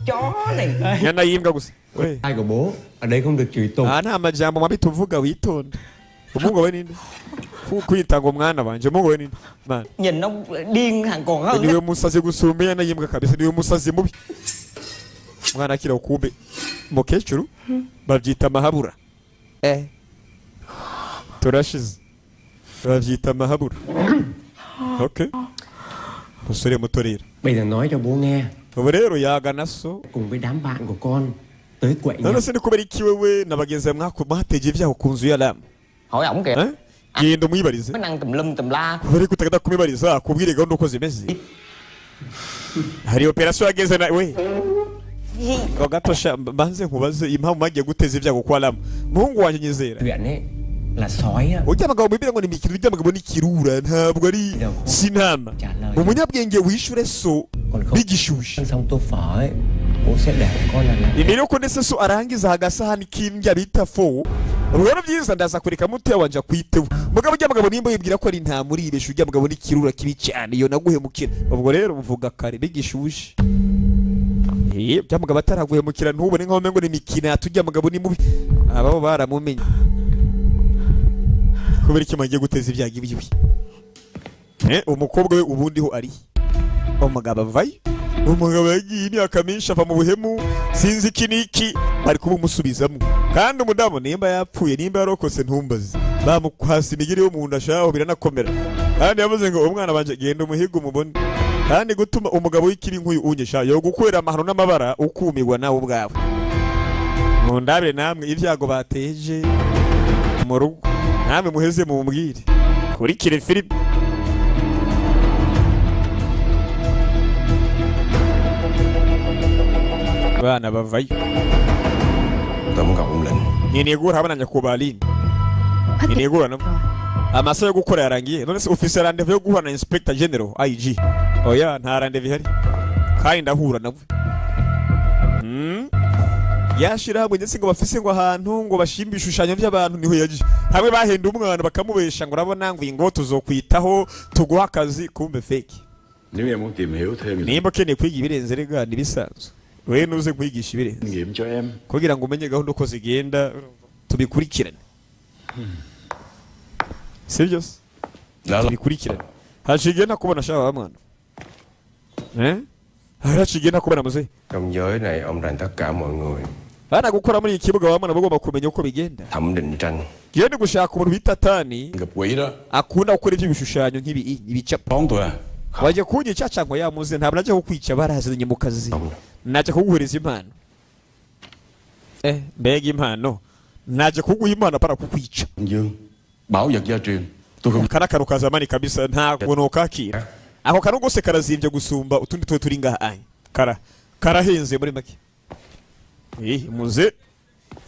Speaker 1: Nyana yimbwa gusa. We.
Speaker 9: Ai của bố ở đây không được chửi tục.
Speaker 1: Nta majambo mabi tuvuga witonde. Umuhungu wawe ninde? Kwita ngo mwana wanje umuhungu wawe ninde? Mana.
Speaker 4: Nhìn nó điên thằng còn hơn.
Speaker 1: Niwe musazi gusumba nyana yimbwa kabisa niwe musazi mubi. Mwana akira ukumbe mukecuru babyita mahabura. Turashize. Babyita mahabura. Okay. Musore muto rero.
Speaker 9: Bây giờ nói cho bố nghe.
Speaker 1: Ubu rero yagana so
Speaker 9: cùng với đám bạn của con tới quậy.
Speaker 1: None se ni kubera iki wewe na bagenzi bawe mwategeye ibyaho ku nzu ya Lam?
Speaker 4: Hỏi ổng kìa.
Speaker 1: Genda umwibarize.
Speaker 4: Nó năng tùm lum tùm la.
Speaker 1: Kubera ko utagenda kumwibariza akubwire gahunda uko zimeze. Hari operation yageze na we. Ngo gato sha mbanze nkubaze impamvu mwagiye guteza ibyago kwa Lam. Muhungu wanje nyizera.
Speaker 9: Chuyện ấy là sói á.
Speaker 1: Ujya abagabo bibira ngo ni imikino ujya abagabo ni kirura ntabwo ari sinama. Umunyabwenge wishure so bigishushe.
Speaker 9: Xong tô phở ấy, bố sẽ để con là
Speaker 1: Imbere yuko ndetse so arangiza agasahani k'indya bita fo. Ubwo byiza ndaza kureka muto wanje akwiteho. Mugabo ujya abagabo nimba yibwira ko ari nta muri ibesha ujya abagabo ni kirura kibi cyane iyo naguhemukira. Ubwo rero mvuga kare bigishushe. Bya mugabo ataraguhemukira ntubone nkaho mengo ni imikino atujya mugabo ni mubi. Ababo baramumenye. Kubera iki magiye guteza ibyago ibibi. Umukobwa we ubundi ho ari. Umugabo avayo. Umugabo yagiye imyaka myinshi ava mu buhemu sinzi iki niki bari kubumusubizamo. Kandi umudamu nimba yapfuye nimba yarokotse ntumbaze. Bamukwasa imigiri yo mu nda shaho biranakomera. Kandi yavuze ngo umwana wanje genda umuhiga umubone. Kandi gutuma umugabo w'ikibi nk'uyu unyisha yo gukorera amahano n'amabara ukumirwa nawe ubwawe. Mundabire namwe ibyago bateje mu rugo, namwe muheze mumbwire. Kurikire filime. Bana bavayo.
Speaker 3: Tôi muốn gặp ông Lệnh.
Speaker 1: Nkeneye guhura hamwe na nyakubahwa Lin. Nkeneye guhura na amasaha yo gukora yarangiye. None se ufise rendez-vous yo guhura na Inspector General IG? Oya, nta rendez-vous ihari. Kandi ndahura nawe. Yashira hamwe ndetse ngo bafise ngo ahantu ngo bashimbe ibishushanyo by'abantu niho yaje. Hamwe bahenda umwana bakamubesha ngo urabona ngo ingo tuzokwitaho tuguha akazi, kumbe fake.
Speaker 11: Nếu em muốn tìm hiểu thêm
Speaker 1: Nimba ukeneye kwiga ibirenze rega nibisanzwe. Wewe nuze kwigisha ibirenze.
Speaker 11: kinh nghiệm cho em.
Speaker 1: Kugira ngo umenye gahunda uko zigenda tubikurikirane. Sibyo se? Tubikurikirane. Haciye ntakubona shaba wa mwana. Eh? Haciye ntakubona muzehe.
Speaker 3: Trong giới này ông rành tất cả mọi người.
Speaker 1: Bana gukora muri iki kibuga wa mwana bagomba kumenya uko bigenda.
Speaker 3: Thẩm định tranh.
Speaker 1: Ngiye ndi gushaka umuntu bita Tani
Speaker 11: Gặp quỷ đó.
Speaker 1: akunda gukora iby'ibishushanyo nk'ibi ibicapo.
Speaker 11: Con tôi à?
Speaker 1: Wajya kunyica cyangwa yamuze ntabwo najya kukwica barazanye mu kazi. Najya kuguhereza impano. Mbega impano. Najya kuguha impano para kukwica.
Speaker 11: Ông Dương, bảo vật gia truyền. Tôi không
Speaker 1: Kana kantu kazamani kabisa ntabwo nokakira. Ako kantu gose karazimbye gusumba utundi tuwe turi ngaha anye. Karahenze muri make. Muze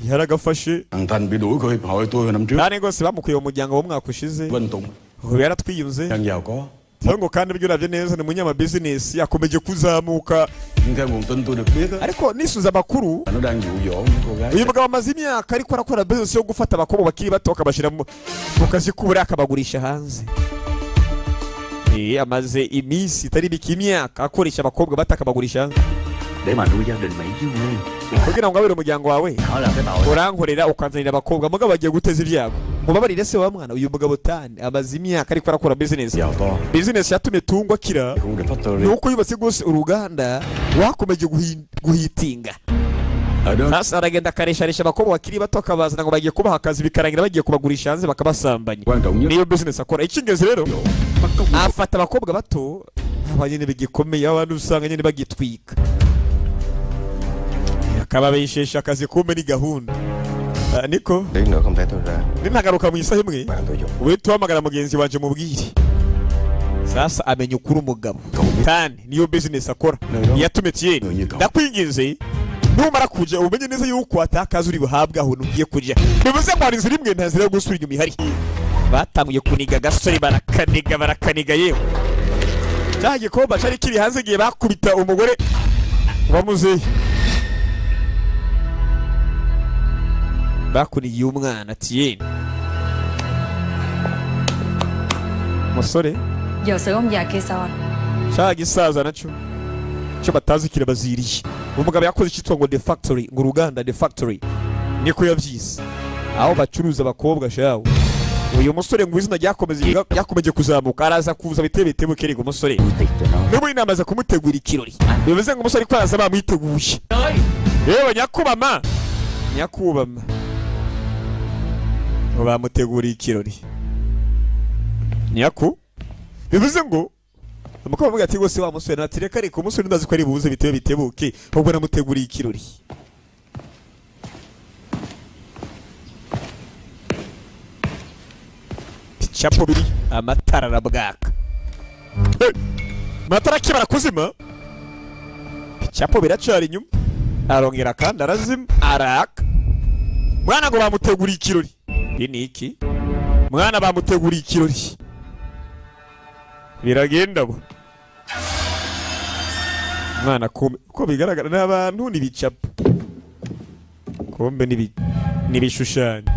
Speaker 1: yaragafashe.
Speaker 11: Thằng Thành bị đuổi khỏi hiệp hội tôi hồi năm trước.
Speaker 1: Nani gose bamukuye mu muryango wo mwaka ushize.
Speaker 11: Vinh Tùng
Speaker 1: Ubu yaratwiyunze.
Speaker 11: đang giàu có.
Speaker 1: Ngo kandi ibyo uravye neza ni umunyama business yakomeje kuzamuka.
Speaker 11: Nhưng theo nguồn tin tôi được biết á,
Speaker 1: Ariko nisuza amakuru
Speaker 11: là nó đang dụ dỗ những cô gái
Speaker 1: uyu mugabo amaze imyaka ariko arakora business yo gufata abakobwa bakiri bato akabashyira mu kazi k'uburaya akabagurisha hanze. Amaze iminsi itari mike imyaka akoresha abakobwa bato akabagurisha hanze.
Speaker 12: Để mà nuôi gia đình mày chứ quê.
Speaker 1: Kugira ngo abere umuryango wawe
Speaker 12: Đó là cái tội.
Speaker 1: urankorera ukanzanira abakobwa mugabo bagiye guteza ibyago. Mubabarire se wa mwana uyu mugabo Tani amaze imyaka ariko arakora business.
Speaker 11: giàu to
Speaker 1: Business yatumye Tungwa akira
Speaker 11: cũng được factory.
Speaker 1: nuko yubatse rwose uruganda wakomeje guhitinga.
Speaker 11: Ở đó
Speaker 1: Sasa aragenda akaresharesha abakobwa bakiri bato akabazana ngo bagiye kubaha akazi bikarangira bagiye kubagurisha hanze bakabasambanya.
Speaker 11: quan trọng nhất
Speaker 1: Niyo business akora. Icy'ingenzi rero
Speaker 11: bắt cóc
Speaker 1: afata abakobwa bato aba nyine bigikomeye abantu usanga nyine bagitwika akababeshesha akazi kumbe ni gahunda. Niko
Speaker 3: Tí nữa không thấy tôi ra,
Speaker 1: ninagaruka mu isaha imwe
Speaker 3: bạn tôi dục.
Speaker 1: uhite uhamagara mugenzi wanje mubwire. Sasa amenya ukuri umugabo Tani niyo business akora yatumye Thierry. Ndakwinginze numara kuja umenye neza yuko atakaza uri buhabwe aho ugiye kuja. Bivuze ngo hari inzira imwe nta nzira yo gusubira inyuma ihari. Batanguye kuniga agasore barakaniga barakaniga yewe. Cya gikomba cari kiri hanze igihe bakubita umugore wa muzehe. Bakunigiye umwana Thierry. Musore
Speaker 13: Giờ xử ông già kia sao anh?
Speaker 1: cya gisaza naco cyo batazi kirabaziriye. Umugabo yakoze icyitwa ngo The Factory, ngo uruganda The Factory niko yavyize, aho bacuruza abakobwa shawo. Uyu musore ngo izina ryakomeje kuzamuka araza kuza bitebe kerega umusore n'ubu inama za kumutegura ikirori. Bivuze ngo umusore ko araza bamwiteguye. Yewe nyakubama nyakubama ngo bamuteguriye ikirori nyaku. Bivuze ngo umukobwa avuga ati gose wa musore natireka ariko umusore ndazi ko ari buze bitebe bitebuke ubwo namuteguriye ikirori. Bicapo biri amatara arabwaka. Amatara akibara kuzima bicapo biracari inyuma arongera kandi arazima araka. Mwana ngo bamuteguriye ikirori. Iyi ni iki? Mwana bamuteguriye ikirori. Biragenda bo. Mwana kumbe uko bigaragara n'abantu nibicapo. Kumbe nibishushanyo.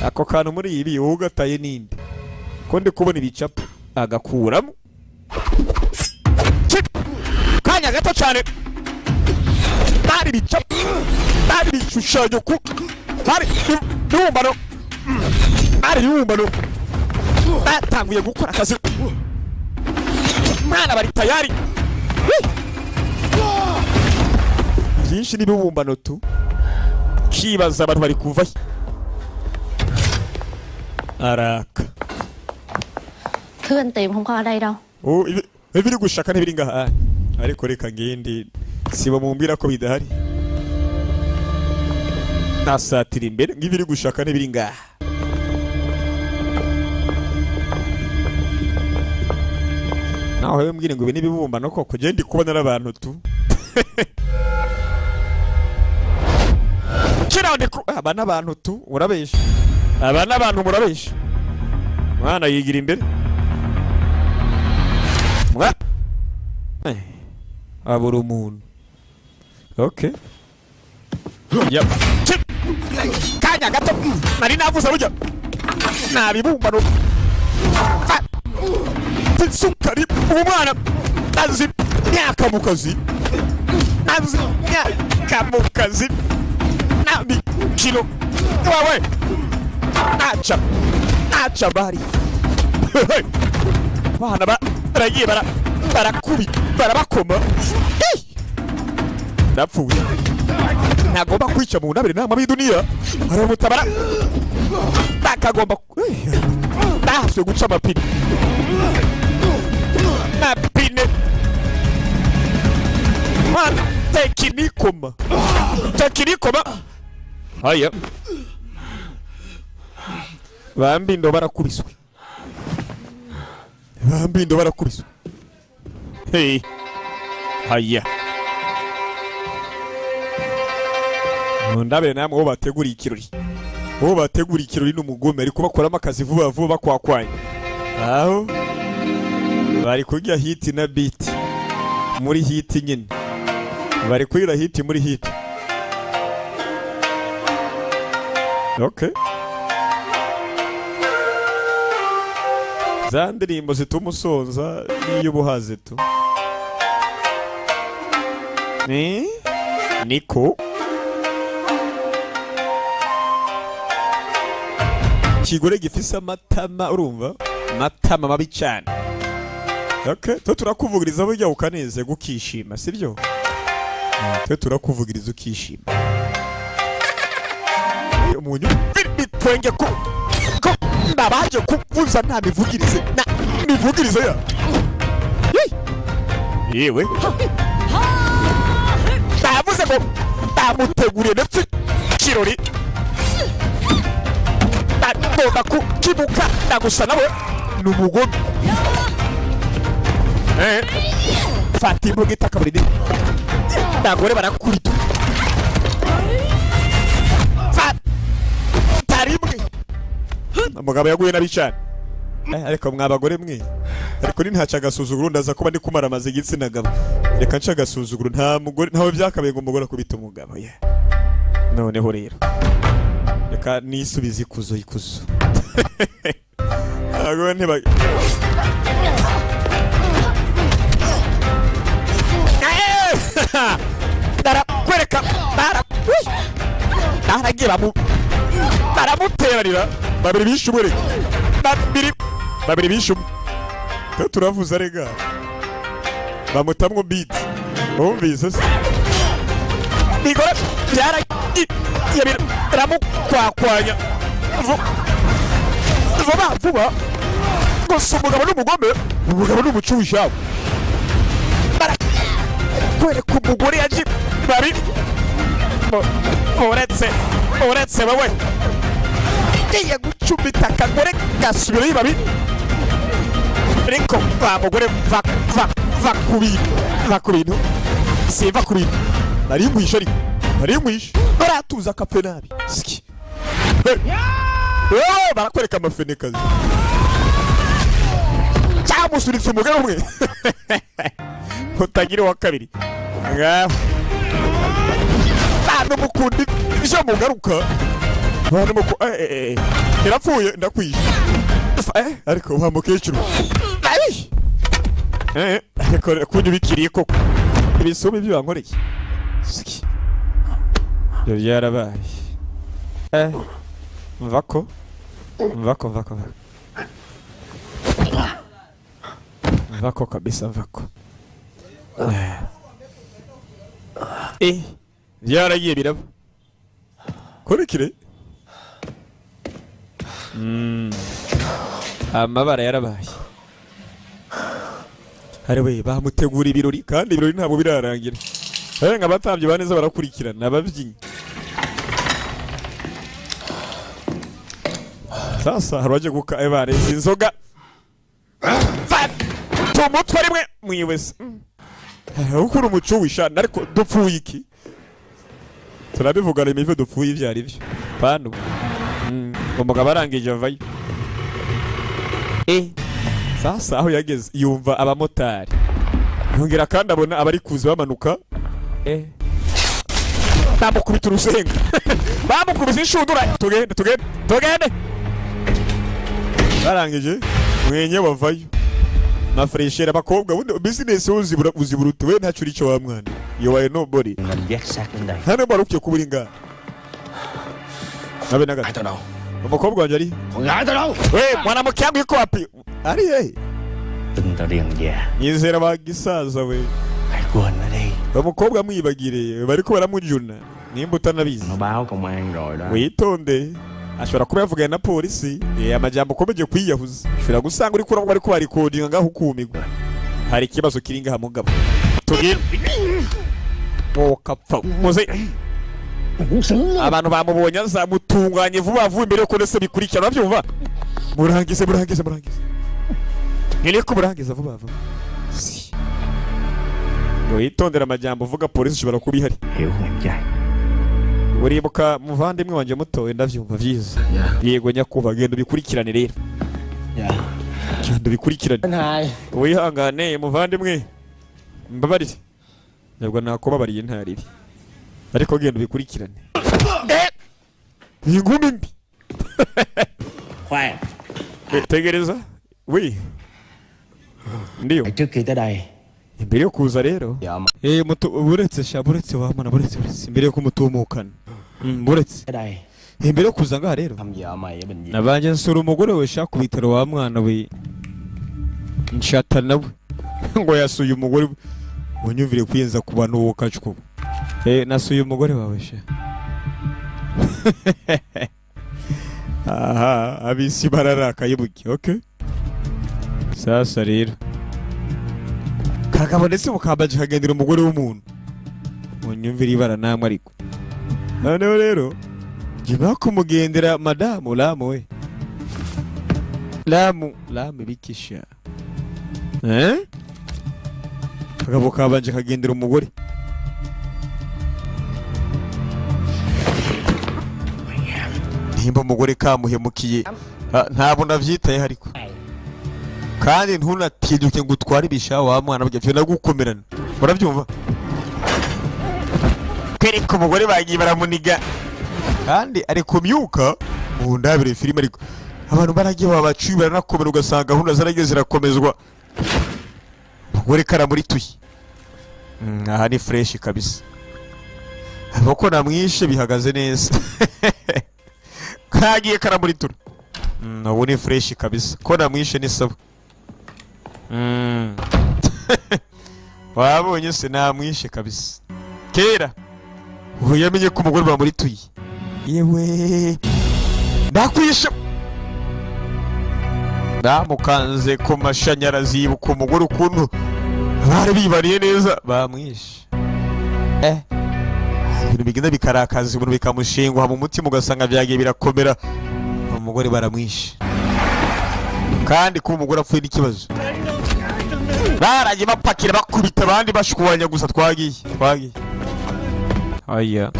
Speaker 1: Ako kantu muri ibi ugataye ninde? Ko ndi kubona ibicapo agakuramo. Kanya gato cyane. Bari ibicapo. Bari ibishushanyo ku bari ibibumbano. Bari ibibumbano. Batanguye gukora akazi. Mwana bari tayari. Byinshi n'ibibumbano tu. Kibaza abantu bari kuva. Araka.
Speaker 6: Thứ anh tìm không có ở đây đâu.
Speaker 1: Oh, ibiri gushaka ntibiri ngaha. Ariko reka ngende siba mumbwira ko bidahari. Nasatira imbere ngibiri gushaka ntibiri ngaha. Naho wewe mbwire ngo ibi nibibumbano koko je ndi kubona n'abantu tu. Kirande ku aba n'abantu tu urabesha. Aba n'abantu murabesha. Mwana yigira imbere. Mwa abura umuntu. Okay. Yep. Kanya gato nari navuze burya. Nabibumbano. Sukari umwana azi myaka mu kazi. Azi myaka mu kazi. Nabi kilo. Wawe. Acha. Acha bari. Bana ba baragiye bara barakubi barabakoma. Ndapfuye. Ntagomba kwica mu nabire nama b'iduniya. Aramutabara. Bakagomba ndahaswe guca amapine. Mapine. Mwana tekinikoma. Tekinikoma. Haya. Bambindo barakubiswe. Bambindo barakubiswe. Hey. Haya. Ndabere namwe bo bateguriye ikirori. Bo bateguriye ikirori n'umugome ariko bakoramo akazi vuba vuba bakwakwanye. Aho bari kurya hit na beat. Muri hit nyine. Bari kurira hit muri hit. Okay. Za ndirimbo zituma usonza n'iyo ubuhaze tu. Ni Niko kigore gifise amatama urumva amatama mabi cyane. Okay, twe turakuvugiriza burya ukaneze gukishima sibyo? Twe turakuvugiriza ukishima. Umunyu bitwenge ko ndabaje kuvuza nta mivugirize na mivugirize ya. Yewe. Ndavuze ngo ndamuteguriye ndetse kirori. Ndagomba kukibuka ndagusa nawe n'umugome. Fata imbuga itakaburi. Ndagore barakurita. Fata rimwe. Umugabo yaguye nabi cyane. Ariko mwabagore mwe. Ariko ni ntaca agasuzuguro ndaza kuba ndi kumara amaze igitsina gabo. Reka nca agasuzuguro nta mugore ntawe byakabaye ngo umugore akubita umugabo ye. Noneho rero reka nisubize ikuzo ikuzo. Ago ntiba Ndarakwereka baragiye baramuteranira babiri bishe umwe babiri bishe umwe. Turavuza rega bamutamwo beat bumvise se bigora byaragiye biramukwakwanya vuba vuba. Gusa umugabo n'umugome umugabo n'umucushi barakwereka umugore yaje babi uretse wowe ngiye gucumita akagore gasubira ibabi. Ariko wa mugore va ku bintu va ku bintu siva ku bintu nari nkwishe ariko nari nkwishe baratuza akapfe nabi. Barakwereka amafenekazi cyamusuritse umugore umwe utagira uwa kabiri. Ngaho bantu mukunda ibyo mugaruka bantu muku irapfuye ndakwishe. Ariko wa mukecuru ariko kunyubikiriye koko ibisumi byo bankoreye ibyo byarabaye. Mvako mvako mvako mvako kabisa mvako. Byaragiye biraba kurikire. Amabara yarabaye. Hariwe bamutegura ibirori kandi ibirori ntabwo birarangira. Henga abatambyi baneza barakurikirana ababyinnyi. Sasa haraje guka ebarezi inzoga. Tumutwe rimwe mwiwese. Ukuri umuco wishana ariko dupfuye iki? Turabivugana imive dupfuye ibyo ari byo. Pano. Umugabo arangije avayo. Sasa aho yageze yumva abamotari. Yongera kandi abona abari kuza bamanuka. Bamukubita urusenga. Bamukubise inshundura. Tugende tugende tugende. Barangije mwenye bavayo. Na freshera abakobwa bundi business uzibura uziburuta we ntacyo urico wa mwana. You are nobody. Hano barukiye kuburinga. Nabe naga. Umukobwa wanje ari. We mwanamke yangu iko wapi? Ari he? Nyizera bagisaza we. Umukobwa mwibagire bariko baramujuna nimba utanabizi. Witonde. Ashobora kuba yavuganye na polisi amajambo ukomeje kwiyahuza. Ushobora gusanga uri kurabwa ariko barikodinga ngaho ukumirwa. Hari ikibazo kiri ngaha mugabo. Tugire. Okapfa. Muze. Abantu bamubonye azamutunganye vuba vuba imbere yuko ndetse bikurikirana babyumva. Murangize murangize murangize. Nkeneye ko murangiza vuba vuba. Witondera amajambo uvuga polisi ishobora kuba ihari. Uribuka muvandimwe wanje muto ndavyumva vyiza. Yego nyakuba genda ubikurikirane rero. Genda ubikurikirane. Wihangane muvandimwe. Mbabarire. Ntabwo nakubabariye ntaribi. Ariko genda ubikurikirane. Ingumi mbi. Tegereza. Oui. Ndiyo. Imbere yo kuza rero. Buretse sha buretse wa mwana buretse buretse imbere yo kumutumukana. Buretse. Imbere yo kuza ngaha rero. Nabanje nsura umugore we sha ku bitaro wa mwana we. Nshata nawe. Ngo yasuye umugore unyumvire kwiyenza ku bantu wokacwo. Nasuye umugore wawe sha. Aha, abisi bararakaye buki, okay? Sasa rero. Kagabo ndetse mukambaje kagendera umugore w'umuntu. Unyumvire ibara namwe ariko. Noneho rero jya kumugendera madamu Lamu we. Lamu, Lamu bikisha. Kagabo kabanje kagendera umugore. Nimba umugore kamuhemukiye ntabwo ndavyitaye ariko. Kandi ntunatiduke ngo utware ibisha wa mwana byo nagukomerana. Urabyumva? Kereka umugore bagiye baramuniga. Kandi ari kumyuka mu ndabire filime ariko abantu baragiye babaciye baranakomera ugasanga gahunda zaragiye zirakomezwa. Umugore karamurituye. Aha ni fresh kabisa. Abako namwishe bihagaze neza. Kagiye karamuritura. Ubu ni fresh kabisa. Ko namwishe ni sawa. Wabonye se namwishe kabisa. Kera ubu yamenye ko umugore bamurituye. Yewe ndakwishe. Ndamukanze ku mashanyarazi yibuka umugore ukuntu bari bibariye neza bamwishe. Ibintu bigenda bikarakaza umuntu bikamushingwa mu mutima ugasanga byagiye birakomera. Umugore baramwishe. Kandi kuba umugore apfuye n'ikibazo. Baragiye bapakira bakubita abandi bashwanya gusa twagiye. Twagiye. Aya.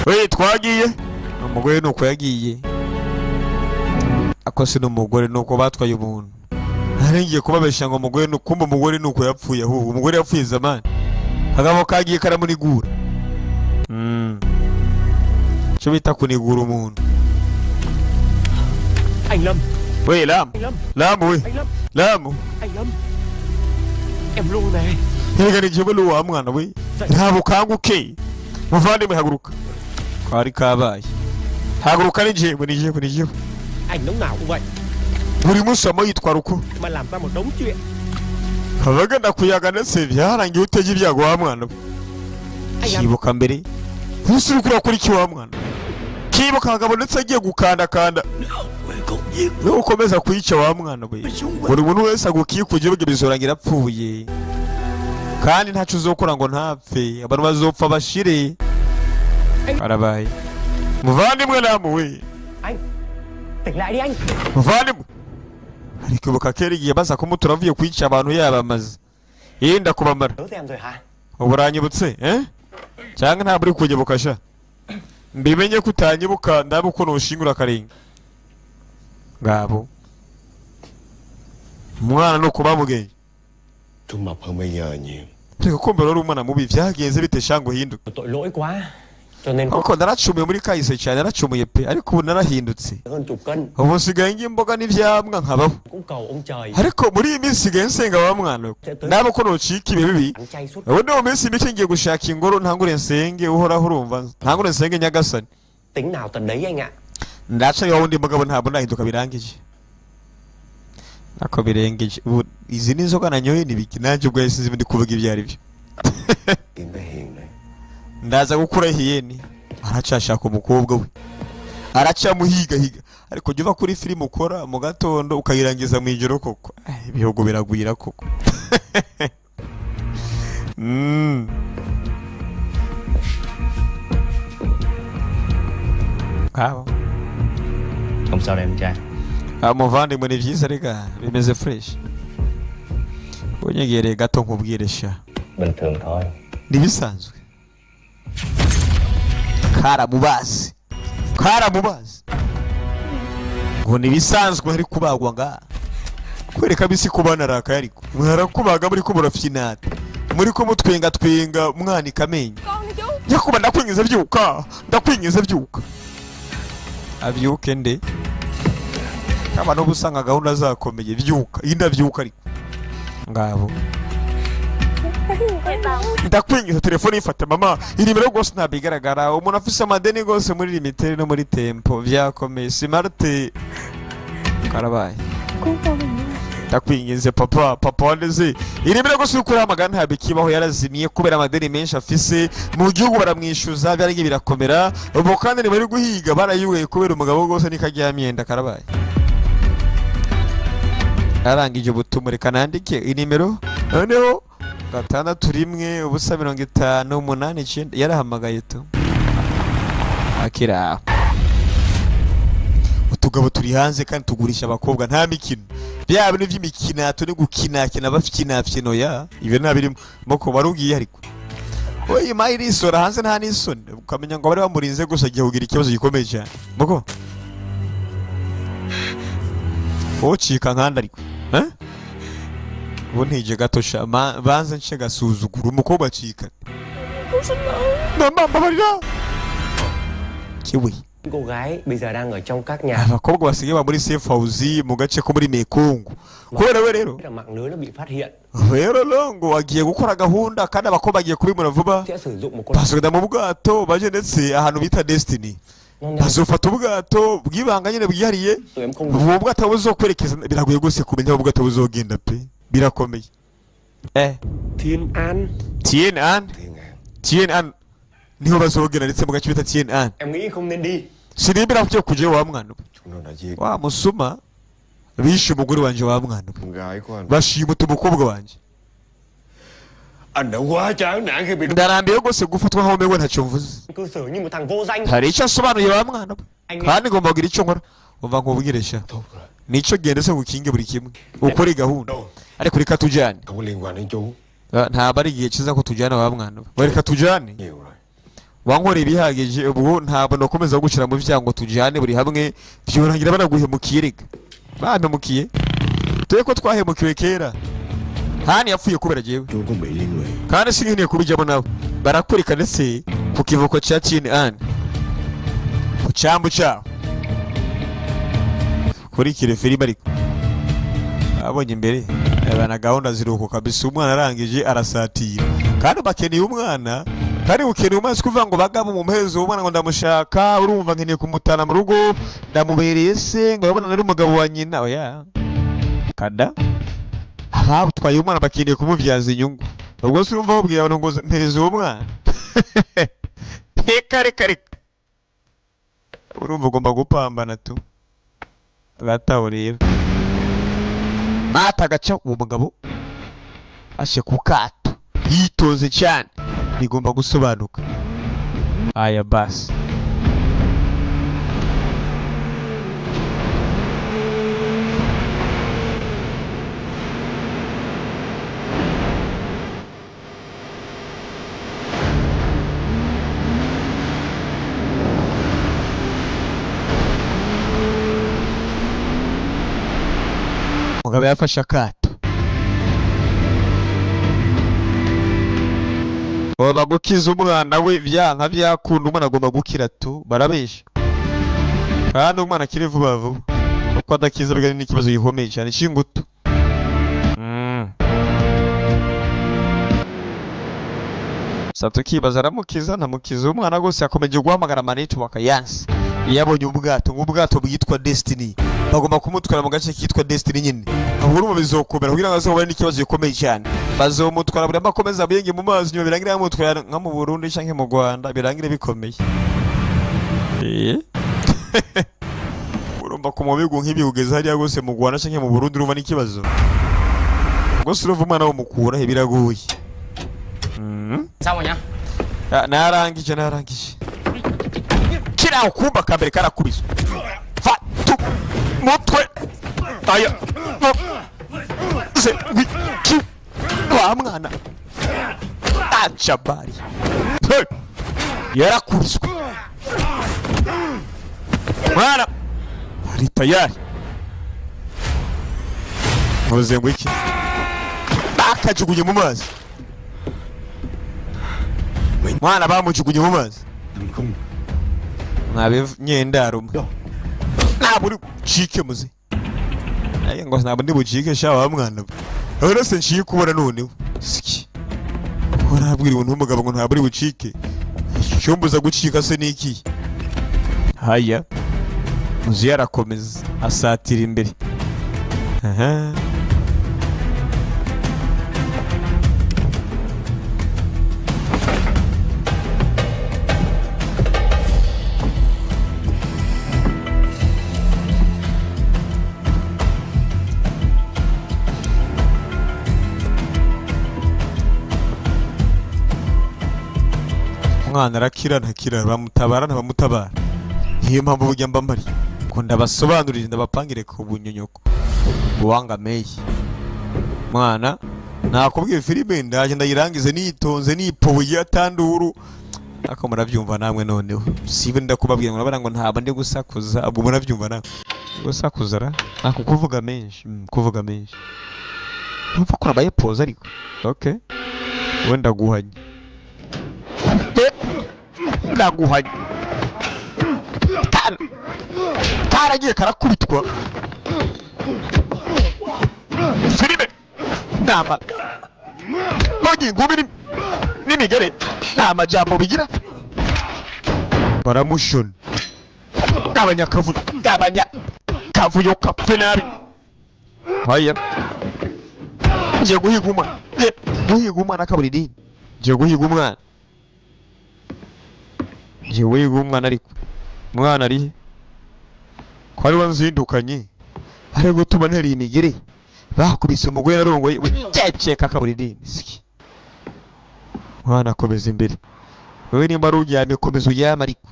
Speaker 1: We twagiye. Umugore nuko yagiye. Akose n'umugore nuko batwaye umuntu. Naringiye kubabesha ngo umugore nukumba umugore nuko yapfuye ahubwo umugore yapfuye zamani. Kagabo kagiye karamunigura. Cyo bita kunigura umuntu.
Speaker 9: Anh Lâm.
Speaker 1: We Lam. Lam we. Lam.
Speaker 9: Anh Lâm. Em luôn này.
Speaker 1: Yega ni jibulu wa mwana we. Ntabwo kanguke. Muvandimwe haguruka. Kwari kabaye. Haguruka ni jebo ni jebo ni jebo.
Speaker 9: Anh lúc nào cũng vậy.
Speaker 1: Buri munsi amo yitwara uko.
Speaker 9: Mà làm ra một đống chuyện.
Speaker 1: Kabaga ndakuyaga ndetse byarangiye uteje ibyago wa mwana we. Kibuka mbere. Ntusubire kurakora iki wa mwana. Kibuka kagabo ndetse agiye gukanda kanda.
Speaker 12: Không giết
Speaker 1: Nukomeza kwica wa mwana we, buri muntu wese agukikuje ubwe bizorangira apfuye, kandi ntaco uzokora ngo ntapfe, abantu bazopfa bashire. Karabaye muvandimwe namuwe.
Speaker 9: Anh, tỉnh lại đi anh.
Speaker 1: Muvandimwe ariko ibuka kera igihe baza kumutura avuye kwica abantu yabamaze yenda kubamara.
Speaker 9: Nhớ em rồi hả?
Speaker 1: Ubu uranyibutse eh? Cyangwa ntabwo uri kunyibuka sha? Mbimenye ko utanyibuka ndabe ukuntu ushingura akarenga. Ngabo umwana ni ukubamugenge.
Speaker 3: Chú mập hơn bây giờ nhiều.
Speaker 1: Reka kumva rero umwana mubi vyagenze bite shango hinduka.
Speaker 9: Tội lỗi quá cho nên có
Speaker 1: Ariko naracumuye muri kahise cyane, naracumuye pe, ariko ubu narahindutse.
Speaker 9: hơn chục cân.
Speaker 1: Ubu nsigaye ndya imboga n'ivyamwa nkabaho.
Speaker 9: Cũng cầu ông trời
Speaker 1: Ariko muri iyi minsi nsigaye nsenga wa mwana we, ndabe ukuntu ucika ibihe bibi.
Speaker 9: ăn chay suốt.
Speaker 1: Ubu ni mu minsi mike ngiye gushaka ingoro ntangure nsenge uhoraho, urumva ntangure nsenge Nyagasani.
Speaker 9: Tính nào tận đấy anh ạ.
Speaker 1: Ndaca wa wundi mugabo ntabwo ndahinduka birangije, nako birengeje. Ubu izi ni inzoga nanyoye ni biki nanjye ubwo sinzi ndi kuvuga ibyo ari byo.
Speaker 3: Tìm bé Hiền này.
Speaker 1: Ndaza gukura hiyeni aracashaka umukobwa we, aracyamuhigahiga. Ariko jya uva kuri filime ukora mu gatondo ukayirangiza mu ijoro koko. Ibihugu biragwira koko. Ngabo.
Speaker 7: Không sao đâu em trai.
Speaker 1: Muvandimwe ni byiza rega bimeze fresh. Unyegereye gato nkubwire sha.
Speaker 7: Bình thường thôi.
Speaker 1: Ntibisanzwe. Karamubazi, karamubazi ngo ntibisanzwe ari kubagwa nga kwereka bisi kubana raka, ariko mwarakubaga muri ko murafyinata, muri ko mutwenga twenga mwanika amenyo. Nyakuba ndakwingiza byuka, ndakwingiza byuka. Abyuke nde kaba no gusanga gahunda zakomeye, byuka inda byuka ariko ngabo. Ndakwingiza telefone ifata mama inimero rwose ntabwo igaragara, umuntu afise amadeni rwose muri limitere no muri tempo byakomeye smart karabaye. Ndakwinginze papa, papa wandeze inimero rwose uri kuramagana ntabwo ikibaho, yarazimiye kubera amadeni menshi afise mu gihugu, baramwishyuza byari birakomera. Ubu kandi ni bari guhiga barayuye kubera umugabo rwose nikajya myenda karabaye. Arangije ubutumwa reka nandike inimero noneho 6 1 0 50 8 9 yarahamagaye tu akira. Utugabo turi hanze kandi tugurisha abakobwa nta mikino, bya bintu by'imikino turi gukinakina bafikinafyino ya ibyo nta birimo moko barugiye. Ariko oyi mayiri isora hanze nta n'isoni, ukamenya ngo bari bamurinze gusa agiye kugira ikibazo gikomeye cyane moko ocika nkanda ariko eh ubu ntije gato sha banze nce gasuzugura umukobwa acika. Mama mbabarira kiwe.
Speaker 9: Cô gái bây giờ đang ở trong các nhà.
Speaker 1: Abakobwa basigaye ba muri safe house mu gace ko muri Mekong. Kubera we rero
Speaker 9: là mạng lưới nó bị phát hiện.
Speaker 1: Rero longo agiye gukora gahunda kandi abakobwa bagiye kubimura vuba.
Speaker 9: Sẽ sử dụng một con
Speaker 1: Basubira mu bwato baje ndetse ahantu bita Destiny. Bazofata ubwato bwibanga nyine bwihariye.
Speaker 9: tụi em không
Speaker 1: Ubu bwato buzokwerekeza biragoye gose kumenya aho ubwato buzogenda pe. Birakomeye.
Speaker 9: Thiên An.
Speaker 1: Thiên An. Thiên An niho bazogenda ndetse mu gace bita Thiên An.
Speaker 9: Em nghĩ không nên đi.
Speaker 1: Sinibira kujya kuje wa mwana we.
Speaker 3: Chúng nó đã giết
Speaker 1: Wa musuma bishe umugore wanje wa mwana we.
Speaker 3: con gái của anh.
Speaker 1: Bashimuta umukobwa wanje.
Speaker 3: Anh đã quá chán nản khi bị
Speaker 1: Ndarambiwe rwose gufatwa nkaho umengo ntacyo mvuze.
Speaker 9: Cư xử như một thằng vô danh.
Speaker 1: Hari icyo asobanuye wa mwana we, kandi ngomba kugira icyo nkora. Umva nkubwire sha, nico genda se ngukinge buri kimwe ukore gahunda, ariko reka tujyane.
Speaker 3: Không có liên quan đến chú.
Speaker 1: Ntabwo ari igihe cyiza ko tujyana wa mwana we, reka tujyane.
Speaker 3: Nhiều rồi.
Speaker 1: Wankoreye ibihagije ubu ntabwo nakomeza gushyira mu byango tujyane buri hamwe byorangira banaguhemukiye. Reka bampemukiye dore ko twahemukiwe kera. Hani yapfuye kubera jewe
Speaker 3: Chú cũng bị liên lụy.
Speaker 1: kandi sinkeneye kubijyamo nawe. Barakwereka ndetse ku kivuko cya Chin An ku cyambu cyaho. Kurikire filime ariko abonye imbere abana gahunda ziruko kabisa. Umwana arangije arasatira kandi bakeneye umwana, kandi ukeneye umwana kuvuga ngo bagabo mu mpezo umwana ngo ndamushaka, urumva nkeneye kumutana mu rugo ndamubereye se ngo urabona nari umugabo wa nyina. Oya kada abatwaye umwana bakeneye kumubyaza inyungu. Ubwo se urumva babwira abantu ngo mpereza uwo mwana reka reka reka, urumva ugomba gupambana tu.
Speaker 14: Hagati aho rero mata agaca uwo mugabo ashe ku kato yitonze cyane, bigomba gusobanuka. Aya basi mugabo yafashe akato. Bagomba gukiza umwana we byanka byakunda, umwana agomba gukira tu, barabesha. Kandi umwana akiri vuba vuba, kuko adakiza bwa n'ikibazo gikomeye cyane cy'ingutu. Sasa tukibaza aramukiza ntamukiza, umwana gose akomeje guhamagara manitu bakayansa. Yabonye ubwato, ubwato bwitwa Destiny. Bagomba kumutwara mu gace kitwa Destiny nyine. Ahubwo urumva bizokomera kugira ngo azobone n'ikibazo gikomeye cyane. Bazomutwara buri amakomeza abiyenge mu mazi nyuma birangire yamutwara nka mu Burundi canke mu Rwanda birangire bikomeye. Urumva ku mubigo nk'ibi kugeza hariya gose mu Rwanda canke mu Burundi urumva n'ikibazo. Gose urumva umwana wo mukura he biragoye.
Speaker 4: Xong rồi nhá.
Speaker 14: Narangije narangije. Kira ukumba kambere karakubiswe. Fatu mutwe aya se wiki wa mwana acabari yarakubiswe mwana ari tayari muze ngo iki bakajugunye mu mazi mwana bamujugunye mu mazi mwabe nyendarumwe ntabwo uri bucike muze ngo ntabwo ndi bucike sha wa mwana uretse nshiye kubona noneho siki urabwira umuntu w'umugabo ngo ntabwo uri bucike icyombuza gucika se niki haya muze yarakomeza asatira imbere. Aha umwana arakira ntakira, bamutabara ntabamutabara. Niyo mpamvu burya mba mbari ko ndabasobanurira ndabapangire ku bunyonyoko buwangameye. Mwana nakubwiye filime ndaje ndayirangize nitonze nipoye atanduru ako murabyumva namwe. Noneho sibe ndakubabwira ngo nabara ngo ntabwo ndi gusakuza, ubwo murabyumva namwe gusakuza ra nako kuvuga menshi kuvuga menshi numva ko nabaye pause ariko okay wenda guhanye ndaguhanye karagiye karakubitwa filime nama nogi ngumi n'imigere nta majambo bigira baramushona abanyakavuyo abanyakavuyo kapfe nabi. Haya ngiye guhiga umwana, guhiga umwana kaburi dini, ngiye guhiga umwana, ngiye guhiga umwana. Ariko umwana ari ko ari wanzindukanye ari gutuma ntera imigere bakubise umugore narongoye ceceka kaburi dini. Mwana akomeza imbere, wewe nimba ari uryamye komeza uryame, ariko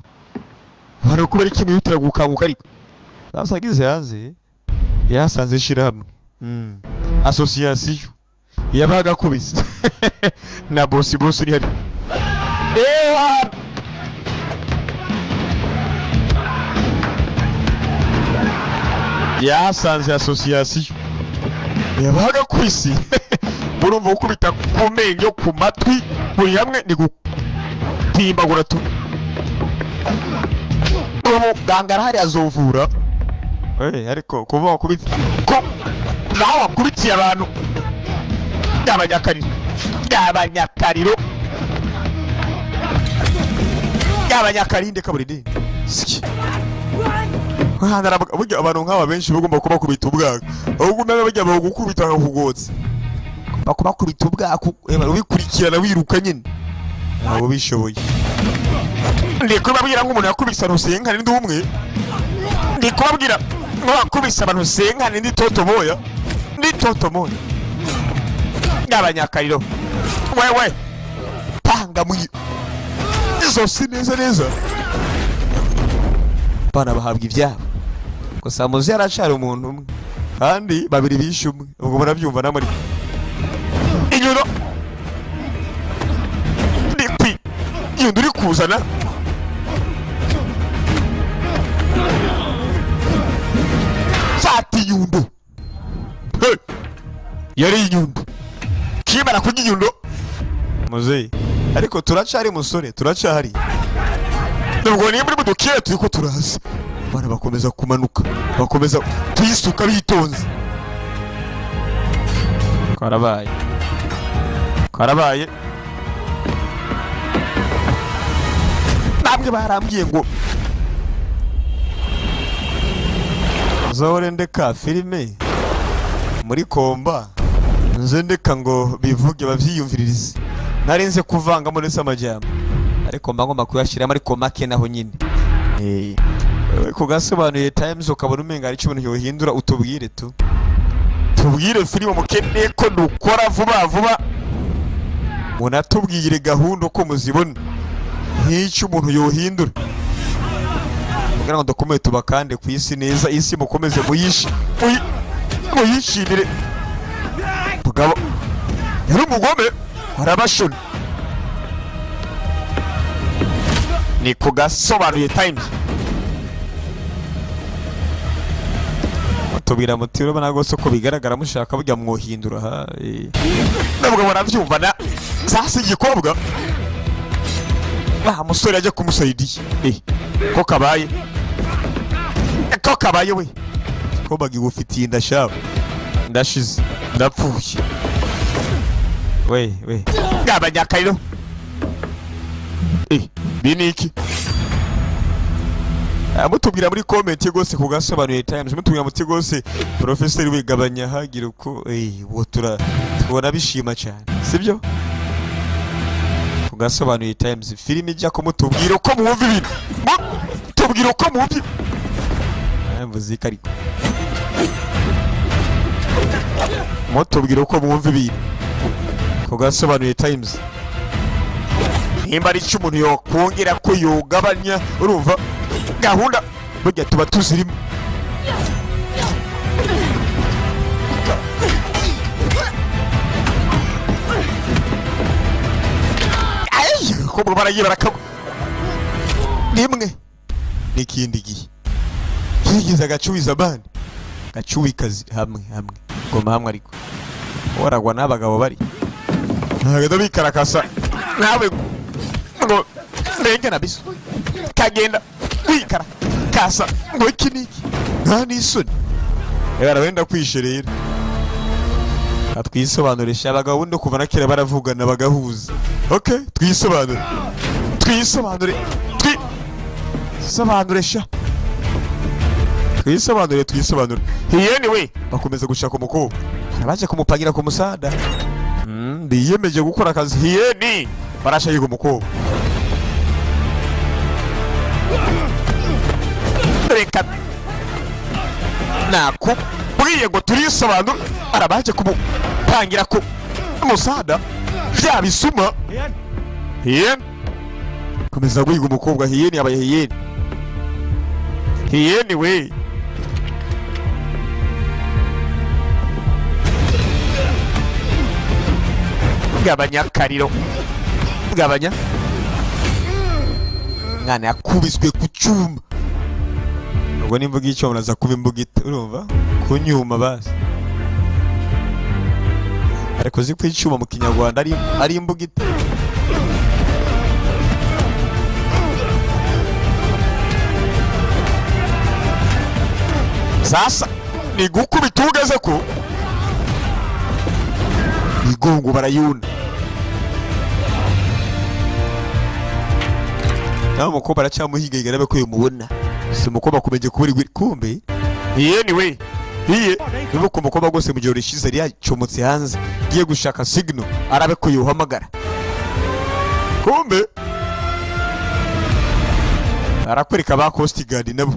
Speaker 14: hari kuba ari kimwe yutira gukanguka. Ariko sasagize hanze yasanze shirahamwe association yabaga kubise na bosi bosi uri hari ewa yasanze association yabaga kwisi burumva gukubita ku menyo ku matwi buri hamwe ni gutimbagura tu. Umuganga arahari azovura ariko kuva wakubita ko naho wakubitiye abantu y'abanyakariro y'abanyakariro y'abanyakarinde kaburi dini. Burya abantu nk'aba benshi bagomba kubakubita ubwako, ahubwo umenya bajya bagukubita bakakugotsa bakubakubita ubwako ubikurikirana wiruka nyine ntabwo bishoboye. Ndi kubabwira ngo umuntu yakubise arusenga ndi umwe, ndi kubabwira Mwakubise abantu senkane ndi toto moya. Ndi toto moya. N'abanyakariro. Wewe. Panga mwi. Izo si neza neza. Bana bahabwa ibyabo. Gusa muzi yaracari umuntu umwe. Kandi babiri bishe umwe. Ubwo murabyumva namwe. Inyuno. Ndi inyundo uri kuzana. Fata inyundo. Hey. Yari inyundo. Kimara kurya inyundo. Muzeyi. Ariko turacari musore, turacari. Nubwo ni muri mudukiye turiko turaza. Bana bakomeza kumanuka, bakomeza tuyisuka bitonze. Karabaye. Karabaye. Namwe barambwiye ngo zahore ndeka filime muri komba nze ndeka ngo bivuge bavyiyumviririze. Narinze kuvanga muri samajyamba. Ariko mba ngomba kuyashiramo ariko make naho nyine. Kugasobanuye Times ukabona umenga ari cyo yohindura utubwire tu. Tubwire filime mukene ko dukora vuba vuba. Munatubwire gahunda ko muzibona. Nk'icyo umuntu yohindura. Kugira ngo dukomeye tubakande ku isi neza, isi mukomeze muyishi. Muyishimire. Mugabo yari umugome arabashona. Ni kugasobanuye Times. Tubwira muti urabona rwose ko bigaragara mushaka burya mwohindura ha. Nabwo baravyumva na sasa igikobwa. Ah musore aje kumusaidiye. Ko kabaye. Ko kabaye we. Ko bagigufitiye ndashaba. Ndashize. Ndapfuye. We we. Gabanya kairo. Biniki. Mutubwira muri comment gose kugasobanuye Times mutubwira muti gose professor wigabanya hagira uko wotura tubona bishima cyane sibyo kugasobanuye Times filime ijya ko mutubwira uko mwumva ibintu mutubwira uko mwumva mvuze ariko mutubwira uko mwumva ibintu kugasobanuye Times nimba ari cyo umuntu yokongera ko yogabanya urumva gahunda burya tuba tuzirimo. Ay ko baragiye barakagwa rimwe n'ikindi gihe kigize agacuwiza abandi gacuwikazi hamwe hamwe goma hamwe ariko waragwa n'abagabo bari ntabwo bikarakasa nawe ngo ndengana biso kagenda wikara kasa ngo iki niki nta n'isoni rero wenda kwisherera atwisobanurisha abagabo bundi kuva na kera baravugana bagahuza. Okay twisobanure twisobanure twisobanurisha twisobanure twisobanure. Hiyeni we bakomeza gushaka umukobwa baje kumupangira ku musada. Biyemeje gukora akazi hiyeni barashaka umukobwa. Reka nakubwiye ngo turisobanura arabaje kumupangira ku musada bya bisuma. Hiyeni komeza guhiga umukobwa. Hiyeni yabaye hiyeni. Hiyeni we gabanya kariro gabanya. Mwana yakubiswe ku cyuma. Ubwo nimvuga icyo muraza kuba imbugita urumva kunyuma basi. Ariko zi kwicuma mu Kinyarwanda ari imbugita. Sasa ni gukubita ugeze ko igongo barayuna. Naho umukobwa aracyamuhiga igarabe ko yumubona. Si umukobwa kumenye kuburi kumbe. Hiyeni we. Hiye nuko umukobwa gose mu gihe rishize yari yacomotse hanze giye gushaka signal arabe ko yohamagara. Kumbe arakwereka ba Coast Guard nabo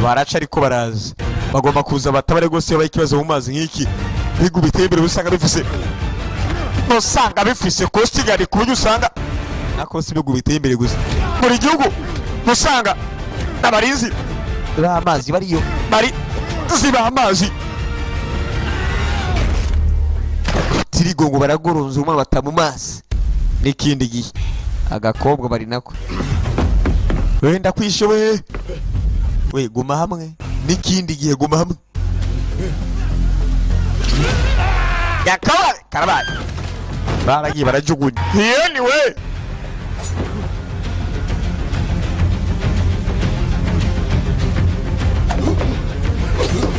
Speaker 14: baraca ariko baraza. Bagomba kuza batabare rwose iyo baye ikibazo mu mazi nk'iki. Bihugu biteye imbere usanga bifise, usanga bifise Coast Guard, ku buryo usanga nako si ibihugu biteye imbere gusa, buri gihugu usanga abarinzi b'amazi bariyo, bari ziba amazi tirigongo baragoronza umwana bata mu mazi. N'ikindi gihe agakobwa bari nako wenda kwishoboye we guma hamwe, n'ikindi gihe guma hamwe yakaba karabaye baragiye barajugunya. Anyway,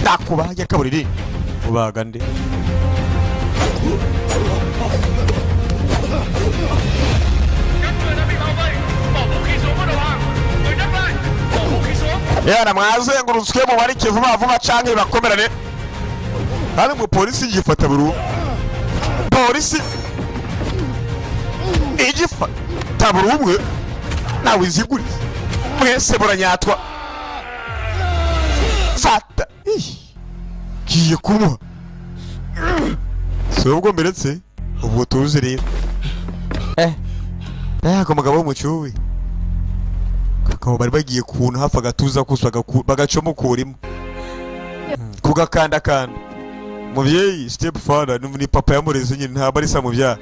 Speaker 14: nakubaye kaburiri ubaga nde yana mwazengurutswe mu barike vuba vuba canke bakomerane. Hari mu polisi yifata buru polisi igifata burumwe nawe iziguriza mwese buranyatwa fata kiye kumuha si ubwo mberetse ubwo tuzi rero mbega umugabo w'umucuwi kakaba bari bagiye kuntu hafi agatuza kusa bagacomokurimo kugakandakanda. Muvyeyi step father ni papa yamureze nyine ntabwo ari samubyara.